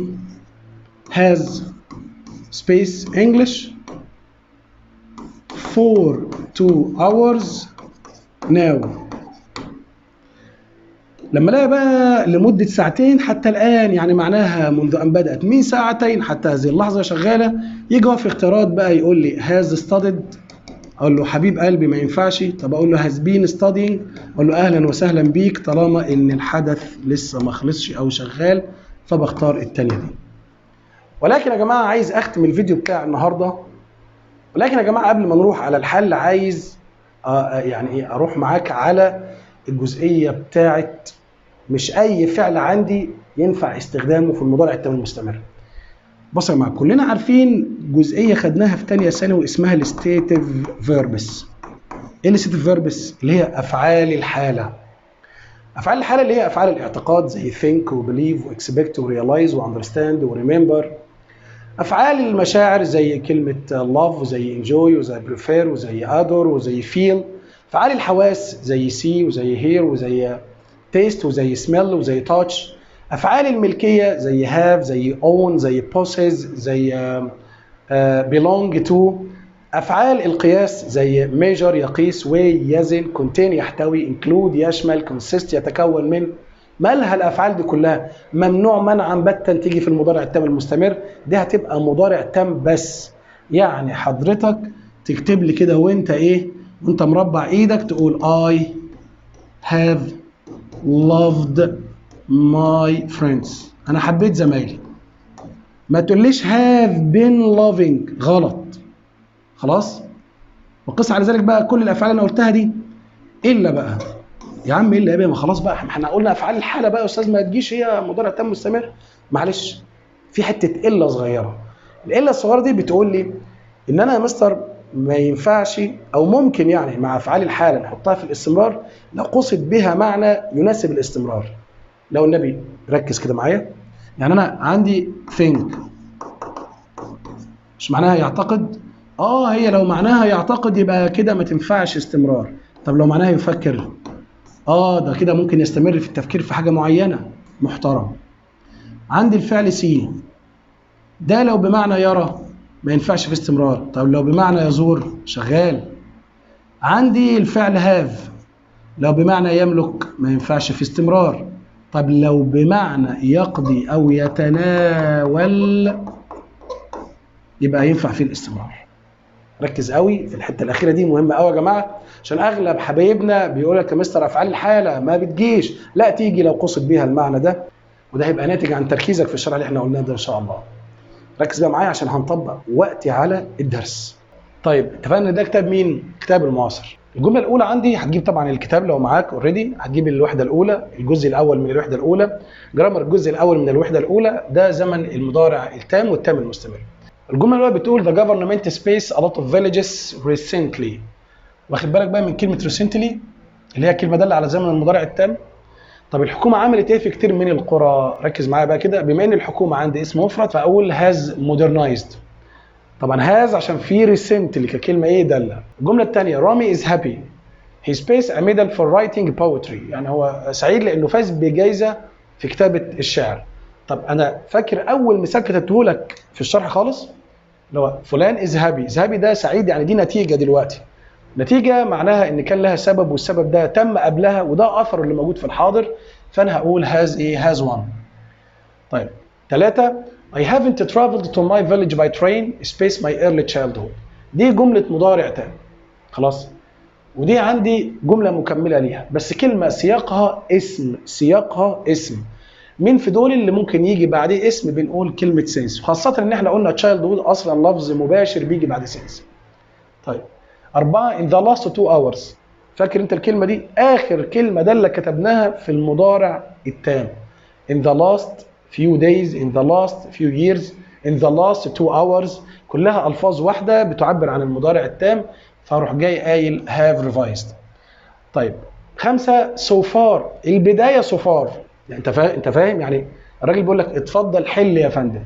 has space English for 2 hours now، لما الاقي بقى لمدة ساعتين حتى الآن، يعني معناها منذ أن بدأت من ساعتين حتى هذه اللحظة شغالة. يجي هو في اختيارات بقى يقول لي has studied، أقول له حبيب قلبي ما ينفعش. طب أقول له has been studying، أقول له أهلا وسهلا بيك، طالما إن الحدث لسه ما خلصش أو شغال فبختار التانية دي. ولكن يا جماعة عايز أختم الفيديو بتاع النهاردة، ولكن يا جماعة قبل ما نروح على الحل عايز يعني إيه أروح معاك على الجزئية بتاعت مش اي فعل عندي ينفع استخدامه في المضارع التام المستمر. بص يا جماعه، كلنا عارفين جزئية خدناها في ثانية ثانوي اسمها ال stative verbs. ايه ال stative verbs؟ اللي هي افعال الحاله. افعال الحالة اللي هي افعال الاعتقاد زي think و believe و expect و realize و understand و remember. افعال المشاعر زي كلمة love وزي enjoy وزي prefer وزي adore وزي feel. افعال الحواس زي see وزي hear وزي taste وزي smell وزي touch. افعال الملكية زي have زي own زي possess زي belong to. افعال القياس زي measure يقيس، weigh يزن، contain يحتوي، include يشمل، consist يتكون من. مالها الافعال دي كلها؟ ممنوع منعا باتا تيجي في المضارع التام المستمر. دي هتبقى مضارع تام بس. يعني حضرتك تكتب لي كده وانت ايه، وانت مربع ايدك، تقول I have loved my friends، انا حبيت زمايلي. ما تقوليش have been loving، غلط. خلاص، وقس على ذلك بقى كل الافعال اللي انا قلتها دي. الا بقى يا عم، الا يا ما خلاص بقى، احنا قلنا افعال الحالة بقى يا استاذ ما تجيش هي مضارع تام مستمر. معلش، في حتة الا صغيره. الالا الصغيرة دي بتقول لي ان انا يا مستر ما ينفعش، او ممكن يعني مع افعال الحالة نحطها في الاستمرار لو قصد بها معنى يناسب الاستمرار. لو النبي ركز كده معايا، يعني انا عندي think مش معناها يعتقد؟ هي لو معناها يعتقد يبقى كده ما تنفعش استمرار. طب لو معناها يفكر، ده كده ممكن يستمر في التفكير في حاجة معينه، محترم. عندي الفعل see، ده لو بمعنى يرى ما ينفعش في استمرار. طب لو بمعنى يزور؟ شغال. عندي الفعل have، لو بمعنى يملك ما ينفعش في استمرار. طب لو بمعنى يقضي او يتناول يبقى ينفع فيه الاستمرار. ركز قوي في الحتة الاخيرة دي، مهمة قوي يا جماعه، عشان اغلب حبايبنا بيقول لك يا مستر افعال الحالة ما بتجيش. لا، تيجي لو قصد بيها المعنى ده، وده هيبقى ناتج عن تركيزك في الشرح اللي احنا قلناه ده ان شاء الله. ركز بقى معايا عشان هنطبق وقتي على الدرس. طيب، اتفقنا ان ده كتاب مين؟ كتاب المعاصر. الجملة الاولى عندي، هتجيب طبعا الكتاب لو معاك already، هتجيب الوحدة الاولى، الجزء الاول من الوحدة الاولى، grammar الجزء الاول من الوحدة الاولى، ده زمن المضارع التام والتام المستمر. الجملة الاولى بتقول the government space a lot of villages recently. واخد بالك بقى من كلمة recently اللي هي كلمة داله على زمن المضارع التام؟ طب الحكومة عملت ايه في كتير من القرى؟ ركز معايا بقى كده، بما ان الحكومة عندي اسم مفرد فاقول has modernized. طبعا has عشان في recently ككلمة ايه؟ داله. الجملة الثانيه، رامي is happy he space a medal for writing poetry. يعني هو سعيد لانه فاز بجائزة في كتابه الشعر. طب انا فاكر اول مثال كتبته لك في الشرح خالص، اللي هو فلان is happy. is happy ده سعيد، يعني دي نتيجة دلوقتي. نتيجة معناها ان كان لها سبب، والسبب ده تم قبلها، وده اثر اللي موجود في الحاضر، فانا هقول has ايه؟ has won. طيب، ثلاثة، I haven't traveled to my village by train space my early childhood. دي جملة مضارع تام، خلاص، ودي عندي جملة مكملة ليها، بس كلمة سياقها اسم، سياقها اسم. مين في دول اللي ممكن يجي بعديه اسم؟ بنقول كلمة since، خاصة ان احنا قلنا childhood اصلا لفظ مباشر بيجي بعد since. طيب، أربعة، in the last 2 hours. فاكر انت الكلمة دي؟ آخر كلمة ده اللي كتبناها في المضارع التام، in the last few days، in the last few years، in the last 2 hours، كلها ألفاظ واحدة بتعبر عن المضارع التام، فاروح جاي قايل have revised. طيب، خمسة، so far. البداية so far، يعني انت فاهم؟ انت فاهم؟ يعني الراجل بيقول لك اتفضل حل يا فندم.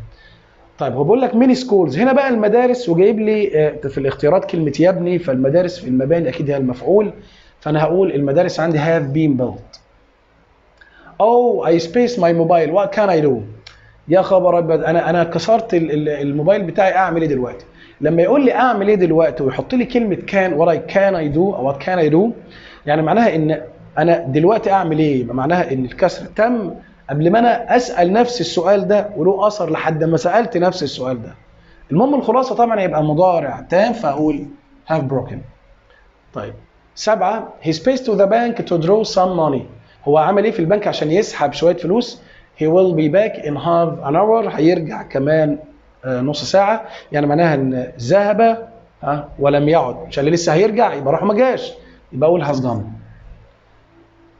طيب، هو بيقول لك many schools، هنا بقى المدارس، وجايب لي في الاختيارات كلمة يبني، فالمدارس في المباني اكيد هي المفعول، فانا هقول المدارس عندي have been built. Oh I space my mobile، what can I do؟ يا خبر ابيض، انا كسرت الموبايل بتاعي، اعمل ايه دلوقتي؟ لما يقول لي اعمل ايه دلوقتي ويحط لي كلمة can، what I can I do او what can I do، يعني معناها ان انا دلوقتي اعمل ايه؟ يبقى معناها ان الكسر تم قبل ما انا اسال نفسي السؤال ده، وله اثر لحد ما سالت نفسي السؤال ده. المهم الخلاصة طبعا هيبقى مضارع تام، فاقول have broken. طيب، سبعة، he space to the bank to draw some money. هو عمل ايه في البنك عشان يسحب شوية فلوس؟ he will be back in half an hour، هيرجع كمان نص ساعة. يعني معناها ان ذهب ولم يعد، عشان لسه هيرجع يبقى راح ما جاش، يبقى اقول has gone.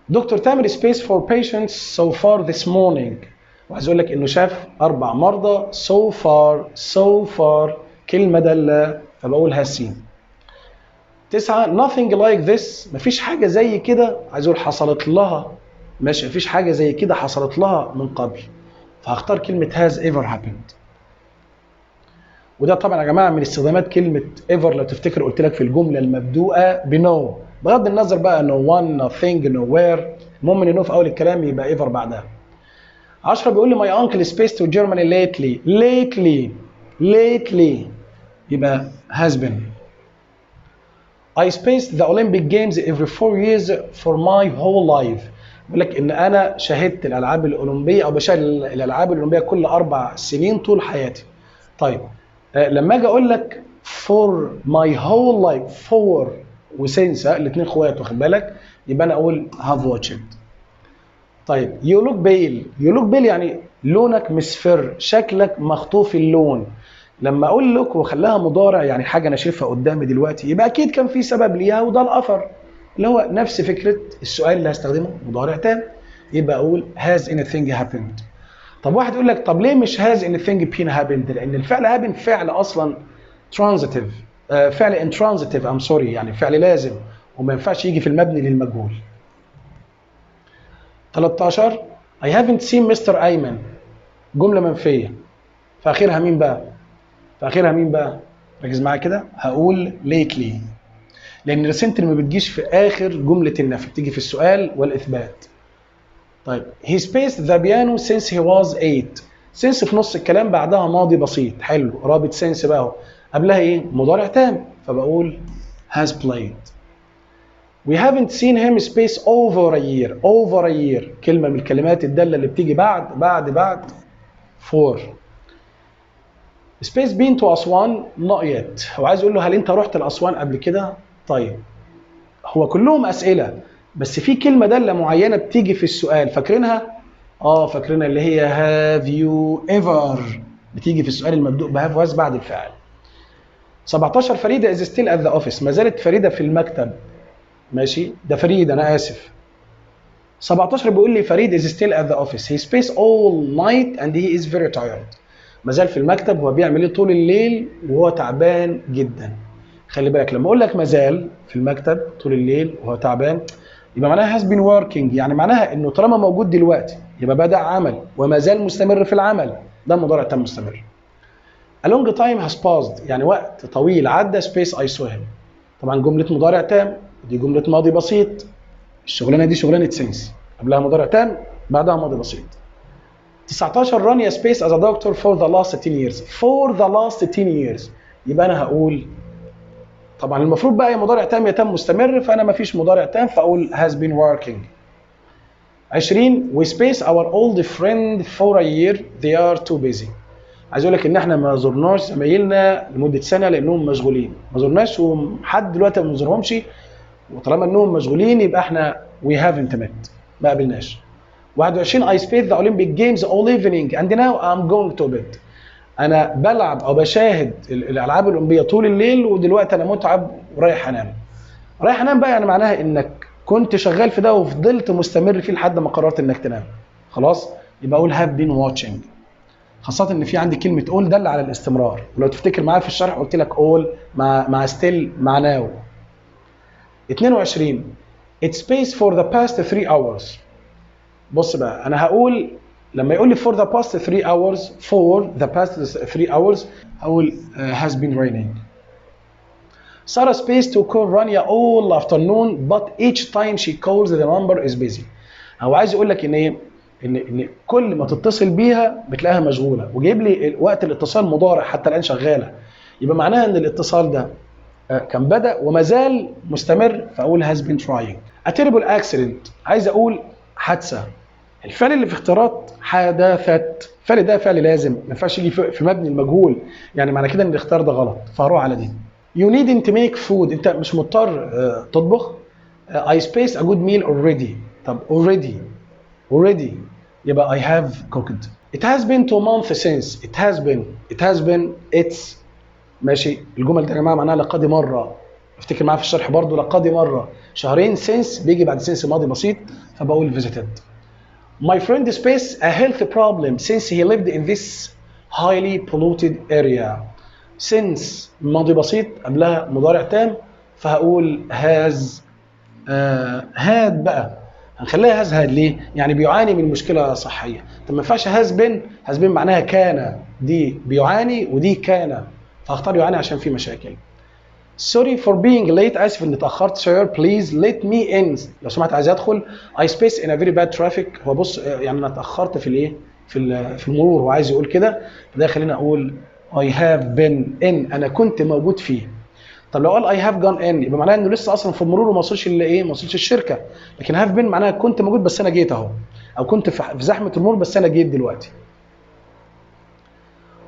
دكتور تامر space four patients so far this morning. وعايز اقول لك انه شاف اربع مرضى so far. so far كلمة دالة، فبقول has seen. تسعة، nothing like this، مفيش حاجة زي كده، عايز اقول حصلت لها. ماشي، مفيش حاجة زي كده حصلت لها من قبل، فهختار كلمة has ever happened. وده طبعا يا جماعة من استخدامات كلمة ever. لو تفتكر قلت لك في الجملة المبدوءه ب no، بغض النظر بقى no one، nothing، nowhere، المهم ان no في اول الكلام يبقى ever بعدها. 10 بيقول لي my uncle space to Germany lately. lately، lately يبقى has been. I spaced the Olympic Games every 4 years for my whole life. بيقول لك ان انا شاهدت الالعاب الاولمبية او بشاهد الالعاب الاولمبية كل 4 سنين طول حياتي. طيب، لما اجي اقول لك for my whole life، for و since الاثنين اخوات، واخد بالك؟ يبقى انا اقول have watched. طيب، you look pale. you look pale يعني لونك مصفر، شكلك مخطوف اللون. لما اقول look وخلاها مضارع، يعني حاجة انا شايفها قدامي دلوقتي، يبقى اكيد كان في سبب ليها، وده الاثر اللي هو نفس فكرة السؤال اللي هستخدمه مضارع تام، يبقى اقول has anything happened. طب واحد يقول لك طب ليه مش has anything been happened؟ لان الفعل happen فعل اصلا transitive، فعل intransitive، I'm sorry، يعني فعل لازم وما ينفعش يجي في المبني للمجهول. 13 I haven't seen Mr. أيمن، جملة منفية، في آخرها مين بقى؟ في آخرها مين بقى؟ ركز معايا كده، هقول lately، لأن recently ما بتجيش في آخر جملة النفي، بتيجي في السؤال والإثبات. طيب، he spaced the piano since he was 8. since في نص الكلام بعدها ماضي بسيط، حلو، رابط since بقى اهو، قبلها ايه؟ مضارع تام، فبقول has played. We haven't seen him space over a year. over a year كلمة من الكلمات الدالة اللي بتيجي بعد بعد بعد for. space been to أسوان؟ not yet. هو عايز يقول له هل أنت رحت لأسوان قبل كده؟ طيب، هو كلهم أسئلة، بس في كلمة دالة معينة بتيجي في السؤال، فاكرينها؟ اه فاكرينها، اللي هي have you ever، بتيجي في السؤال المبدوء ب have و has بعد الفاعل. 17 فريدة is still at the office، ما زالت فريدة في المكتب. ماشي، ده فريد، انا اسف. 17 بيقول لي فريد is still at the office، he space all night and he is very tired. ما زال في المكتب، هو بيعمل ايه طول الليل وهو تعبان جدا؟ خلي بالك، لما اقول لك ما زال في المكتب طول الليل وهو تعبان، يبقى معناها has been working، يعني معناها انه طالما موجود دلوقتي يبقى بدأ عمل وما زال مستمر في العمل، ده مضارع تام مستمر. A long time has passed، يعني وقت طويل عدى space I saw him. طبعا جملة مضارع تام، دي جملة ماضي بسيط، الشغلانة دي شغلانة since، قبلها مضارع تام بعدها ماضي بسيط. 19 رانيا space as a doctor for the last 10 years. for the last 10 years يبقى انا هقول طبعا المفروض بقى يا مضارع تام يا تام مستمر، فانا ما فيش مضارع تام، فاقول has been working. 20 we space our old friend for a year، they are too busy. عايز اقول لك ان احنا ما زرناش زمايلنا لمدة سنة لانهم مشغولين، ما زرناش وحد دلوقتي ما بنزورهمش، وطالما انهم مشغولين يبقى احنا we haven't met، ما قابلناش. 21 I spaced the Olympic Games all evening and now I'm going to bed. انا بلعب او بشاهد الالعاب الاولمبية طول الليل ودلوقتي انا متعب ورايح انام. رايح انام بقى يعني معناها انك كنت شغال في ده وفضلت مستمر فيه لحد ما قررت انك تنام. خلاص، يبقى اقول have been watching، خاصة ان في عندي كلمة all دل على الاستمرار، ولو تفتكر معايا في الشرح قلت لك all مع still مع now. 22 It's space for the past 3 hours. بص بقى، انا هقول لما يقول لي for the past 3 hours، for the past 3 hours هقول has been raining. Sarah space to call Rania all afternoon but each time she calls the number is busy. هو عايز يقول لك ان ايه؟ ان كل ما تتصل بيها بتلاقيها مشغوله، وجايب لي وقت الاتصال مضارع، حتى الان شغاله، يبقى معناها ان الاتصال ده كان بدا وما زال مستمر، فاقول has been trying. A terrible accident، عايز اقول حادثه. الفعل اللي في اختيارات حدثت، الفعل ده فعل لازم، ما ينفعش يجي في مبني المجهول، يعني معنى كده ان الاختيار ده غلط، فهروح على دي. You needn't make food، انت مش مضطر تطبخ. I space a good meal already. طب already، already يبقى I have cooked. It has been 2 months since. it has been، it has been، it's، ماشي، الجمل دي يا جماعة معناها لقد مر، افتكر معايا في الشرح برضو، لقد مر شهرين. since بيجي بعد since ماضي بسيط، فبقول visited. My friend space a health problem since he lived in this highly polluted area. since ماضي بسيط قبلها مضارع تام، فهقول has had بقى. هنخليها has had ليه؟ يعني بيعاني من مشكلة صحية. طب ما ينفعش has been، has been معناها كان، دي بيعاني ودي كان، فهختار يعاني عشان في مشاكل. Sorry for being late، اسف اني اتاخرت sir، please let me in، لو سمحت عايز ادخل. I space in a very bad traffic، هو بص يعني انا اتاخرت في الايه؟ في المرور، هو عايز يقول كده، فده خلينا اقول I have been in، انا كنت موجود فيه. طب لو قال I have gone in يبقى معناها انه لسه اصلا في المرور وما وصلش لايه؟ ما وصلش الشركة. لكن have been معناها كنت موجود بس انا جيت اهو، او كنت في زحمة المرور بس انا جيت دلوقتي.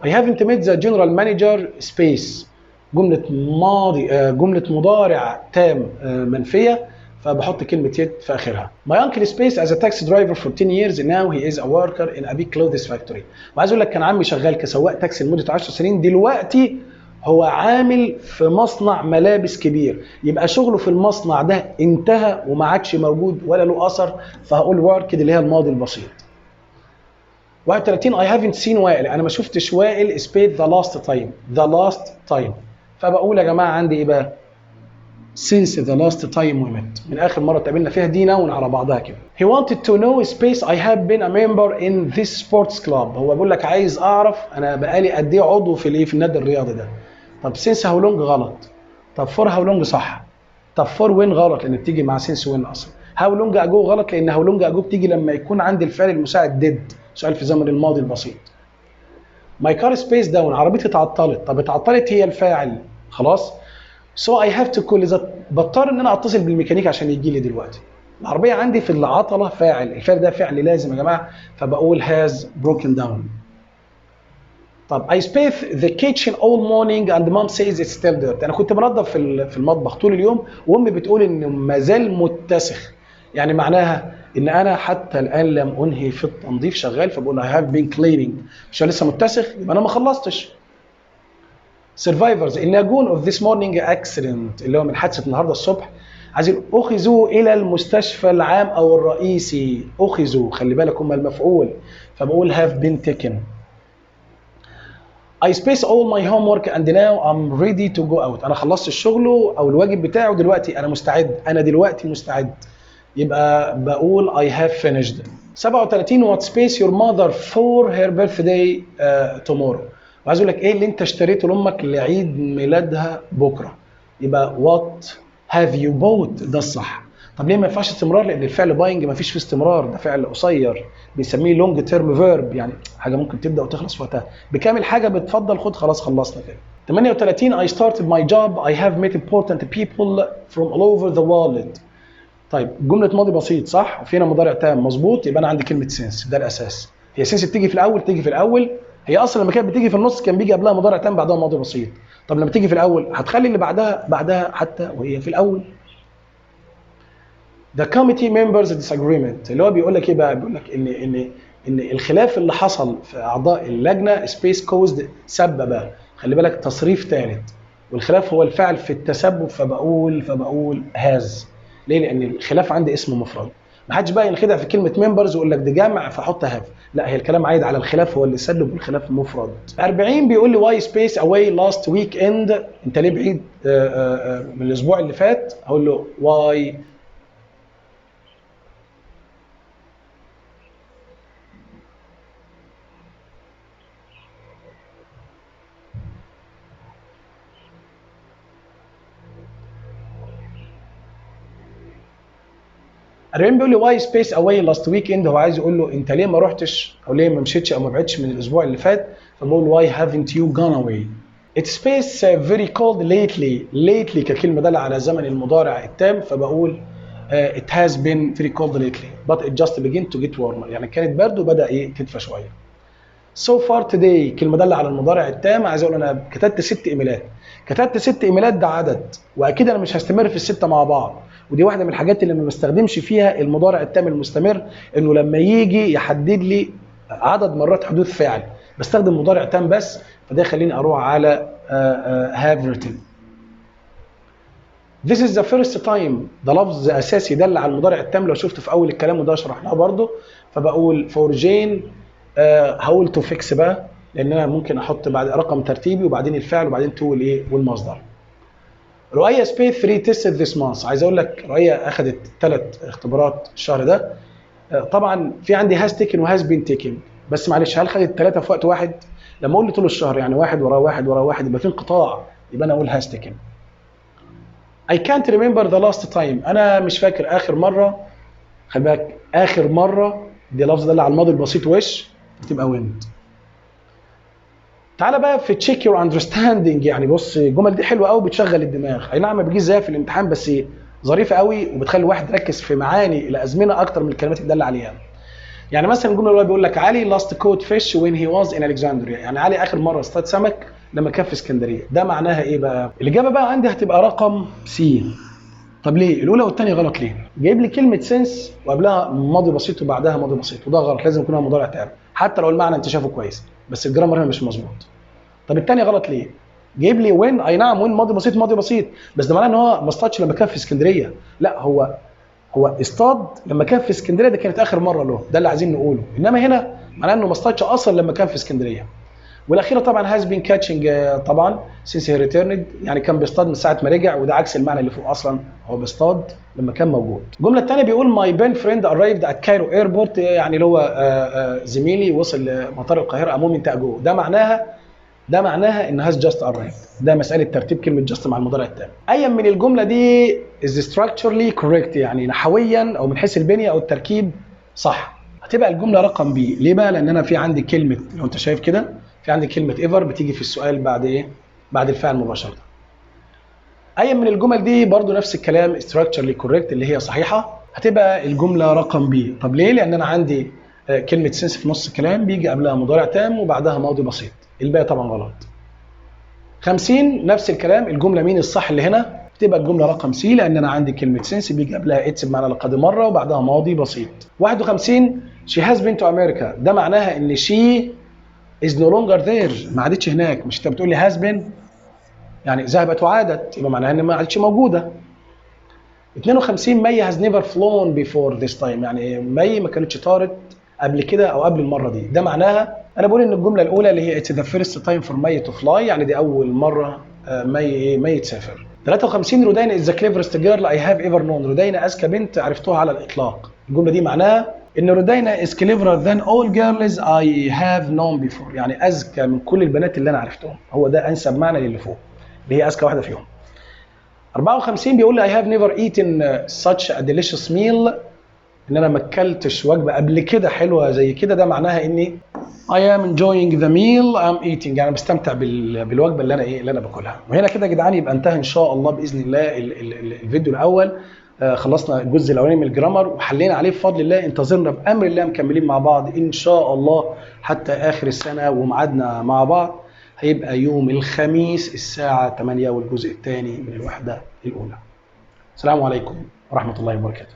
I haven't met the general manager space، جملة ماضي، جملة مضارع تام منفية، فبحط كلمة yet في آخرها. My uncle space as a taxi driver for 10 years now he is a worker in a big clothes factory. وعايز أقول لك كان عمي شغال كسواق تاكسي لمدة 10 سنين، دلوقتي هو عامل في مصنع ملابس كبير، يبقى شغله في المصنع ده انتهى وما عادش موجود ولا له أثر، فهقول worked اللي هي الماضي البسيط. 31 I haven't seen وائل، أنا ما شفتش وائل space the last time، the last time، فبقول يا جماعة عندي إيه بقى؟ since the last time we met، من آخر مرة اتقابلنا فيها، دي noun على بعضها كده. He wanted to know space I have been a member in this sports club، هو بيقول لك عايز أعرف أنا بقالي قد إيه عضو في الإيه؟ في النادي الرياضي ده. طب since how long غلط، طب for how long صح، طب for when غلط لأن بتيجي مع since when أصلا. how long ago غلط لأن how long ago بتيجي لما يكون عندي الفعل المساعد did، سؤال في زمن الماضي البسيط. My car space down، عربيتي اتعطلت، طب اتعطلت هي الفاعل خلاص، so I have to call، إذا بضطر إن أنا أتصل بالميكانيك عشان يجي لي دلوقتي. العربية عندي في العطلة فاعل، الفعل ده فعل لازم يا جماعة، فبقول has broken down. طب I space the kitchen all morning and mom says it's still dirty، أنا كنت بنظف في المطبخ طول اليوم وأمي بتقول إنه ما زال متسخ، يعني معناها إن أنا حتى الآن لم أنهي في التنظيف، شغال، فبقول I have been cleaning، مش لسه متسخ يبقى أنا ما خلصتش. Survivors الناجون of this morning accident، اللي هو من حادثة النهارده الصبح، عايزين أخذوا إلى المستشفى العام أو الرئيسي، أخذوا خلي بالك هم المفعول، فبقول have been taken. I space all my homework and now I'm ready to go out، أنا خلصت الشغل أو الواجب بتاعه دلوقتي أنا مستعد، أنا دلوقتي مستعد، يبقى بقول I have finished. 37 what space your mother for her birthday tomorrow، وعايز اقول لك ايه اللي انت اشتريته لامك لعيد ميلادها بكره، يبقى what have you bought ده الصح. طب ليه ما ينفعش استمرار؟ لان الفعل buying ما فيش فيه استمرار، ده فعل قصير بنسميه long term verb، يعني حاجة ممكن تبدا وتخلص في وقتها. بكامل حاجة بتفضل خد خلاص خلصنا كده. 38 I started my job I have met important people from all over the world. طيب جملة ماضي بسيط صح؟ وفينا مضارع تام مظبوط، يبقى انا عندي كلمة since ده الاساس. هي since بتيجي في الاول، تيجي في الاول، هي اصلا لما كانت بتيجي في النص كان بيجي قبلها مضارع تام بعدها ماضي بسيط. طب لما تيجي في الاول هتخلي اللي بعدها بعدها حتى وهي في الاول. The committee members disagreement اللي هو بيقول لك ايه بقى؟ بيقول لك ان الخلاف اللي حصل في اعضاء اللجنة space caused سبب، خلي بالك تصريف ثالث، والخلاف هو الفعل في التسبب، فبقول has. ليه؟ لان الخلاف عندي اسم مفرد. ما حدش بقى ينخدع في كلمة members ويقول لك دي جمع فحط have، لا هي الكلام عايد على الخلاف هو اللي سبب والخلاف مفرد. 40 بيقول لي why space away last weekend، انت ليه بعيد من الاسبوع اللي فات؟ هقول له why 40 بيقول لي why space away last weekend، هو عايز يقول له انت ليه ما رحتش او ليه ما مشيتش او ما بعدتش من الاسبوع اللي فات، فبقول why haven't you gone away. It space very cold lately، lately ككلمة دالة على زمن المضارع التام، فبقول it has been very cold lately but it just began to get warmer، يعني كانت برد وبدا ايه تدفى شوية. So far today كلمة دالة على المضارع التام، عايز اقول انا كتبت 6 ايميلات، كتبت 6 ايميلات ده عدد، واكيد انا مش هستمر في الستة مع بعض، ودي واحدة من الحاجات اللي ما بستخدمش فيها المضارع التام المستمر، انه لما يجي يحدد لي عدد مرات حدوث فعل بستخدم مضارع تام بس، فده يخليني اروح على have written. This is the first time ده لفظ اساسي دل على المضارع التام لو شفته في اول الكلام وده شرحناه برده، فبقول for Jane هقول to fix بقى، لان انا ممكن احط بعد رقم ترتيبي وبعدين الفعل وبعدين to الايه والمصدر. رؤية space 3 tests this month. عايز اقول لك رؤية اخذت 3 اختبارات الشهر ده. طبعا في عندي has taken و has been taking، بس معلش هل خدت 3 في وقت واحد؟ لما اقول لي طول الشهر يعني واحد وراه واحد وراه واحد يبقى في انقطاع، يبقى انا اقول has taken. I can't remember the last time، انا مش فاكر اخر مرة. خلي بالك اخر مرة دي لفظ دل على الماضي البسيط وش بتبقى went. تعالى بقى في check your understanding، يعني بص الجمل دي حلوة قوي بتشغل الدماغ، اي نعم ما بتجيش زيها في الامتحان بس ظريفة قوي وبتخلي الواحد يركز في معاني الازمنة اكتر من الكلمات اللي دل عليها. يعني مثلا الجملة الاولى بيقول لك علي last caught fish when he was in Alexandria، يعني علي اخر مرة اصطاد سمك لما كان في اسكندرية. ده معناها ايه بقى؟ الاجابة بقى عندي هتبقى رقم C. طب ليه؟ الاولى والثانية غلط ليه؟ جايب لي كلمة since وقبلها ماضي بسيط وبعدها ماضي بسيط، وده غلط، لازم يكون مضارع تام حتى لو المعنى انت شايفه كويس، بس ال grammar هنا مش مظبوط. طب الثانية غلط ليه؟ جايب لي when، اي نعم when ماضي بسيط ماضي بسيط، بس ده معناه ان هو ما اصطادش لما كان في اسكندرية، لا هو اصطاد لما كان في اسكندرية، ده كانت اخر مرة له، ده اللي عايزين نقوله، انما هنا معناه انه ما اصطادش اصلا لما كان في اسكندرية. والاخيرة طبعا has been catching طبعا since he returned، يعني كان بيصطاد من ساعة ما رجع، وده عكس المعنى اللي فوق اصلا، هو بيصطاد لما كان موجود. الجملة الثانية بيقول my pen friend arrived at Cairo airport، يعني اللي هو زميلي وصل لمطار القاهرة a moment ago. ده معناها ان has just arrived. ده مسالة ترتيب كلمة just مع المضارع التام. ايا من الجملة دي is structurally correct، يعني نحويا او من حيث البنية او التركيب صح. هتبقى الجملة رقم B. ليه بقى؟ لان انا في عندي كلمة، لو انت شايف كده، في عندي كلمة ever بتيجي في السؤال بعد ايه؟ بعد الفعل مباشرة. اي من الجمل دي برضو نفس الكلام structurally correct اللي هي صحيحه، هتبقى الجملة رقم B. طب ليه؟ لان انا عندي كلمة since في نص الكلام بيجي قبلها مضارع تام وبعدها ماضي بسيط، الباقي طبعا غلط. 50 نفس الكلام، الجملة مين الصح اللي هنا؟ تبقى الجملة رقم C، لان انا عندي كلمة since بيجي قبلها it's بمعنى لقد مرة وبعدها ماضي بسيط. 51 she has been to America، ده معناها ان she is no longer there، ما عادتش هناك. مش انت بتقول لي has been يعني ذهبت وعادت، يبقى معناها ان ما عادتش موجودة. 52 مي has never flown before this time، يعني مي ما كانتش طارت قبل كده او قبل المرة دي. ده معناها انا بقول ان الجملة الاولى اللي هي it's the first time for مي to fly، يعني دي اول مرة مي تسافر. 53 رودينا is the cleverest girl I have ever known، رودينا اذكى بنت عرفتها على الاطلاق. الجملة دي معناها ان رودينا is cleverer than all girls I have known before، يعني اذكى من كل البنات اللي انا عرفتهم. هو ده انسب معنى للي فوق، اللي هي اذكى واحدة فيهم. 54 بيقول لي I have never eaten such a delicious meal، ان انا ما اكلتش وجبة قبل كده حلوة زي كده. ده معناها اني I am enjoying the meal I'm eating، يعني بستمتع بالوجبه اللي انا ايه اللي انا باكلها. وهنا كده يا جدعان يبقى انتهى ان شاء الله باذن الله الفيديو الاول. خلصنا الجزء الاولاني من ال grammar وحلينا عليه بفضل الله. انتظرنا بامر الله مكملين مع بعض ان شاء الله حتى اخر السنة، وميعادنا مع بعض هيبقى يوم الخميس الساعة 8 والجزء الثاني من الوحدة الاولى. السلام عليكم ورحمة الله وبركاته.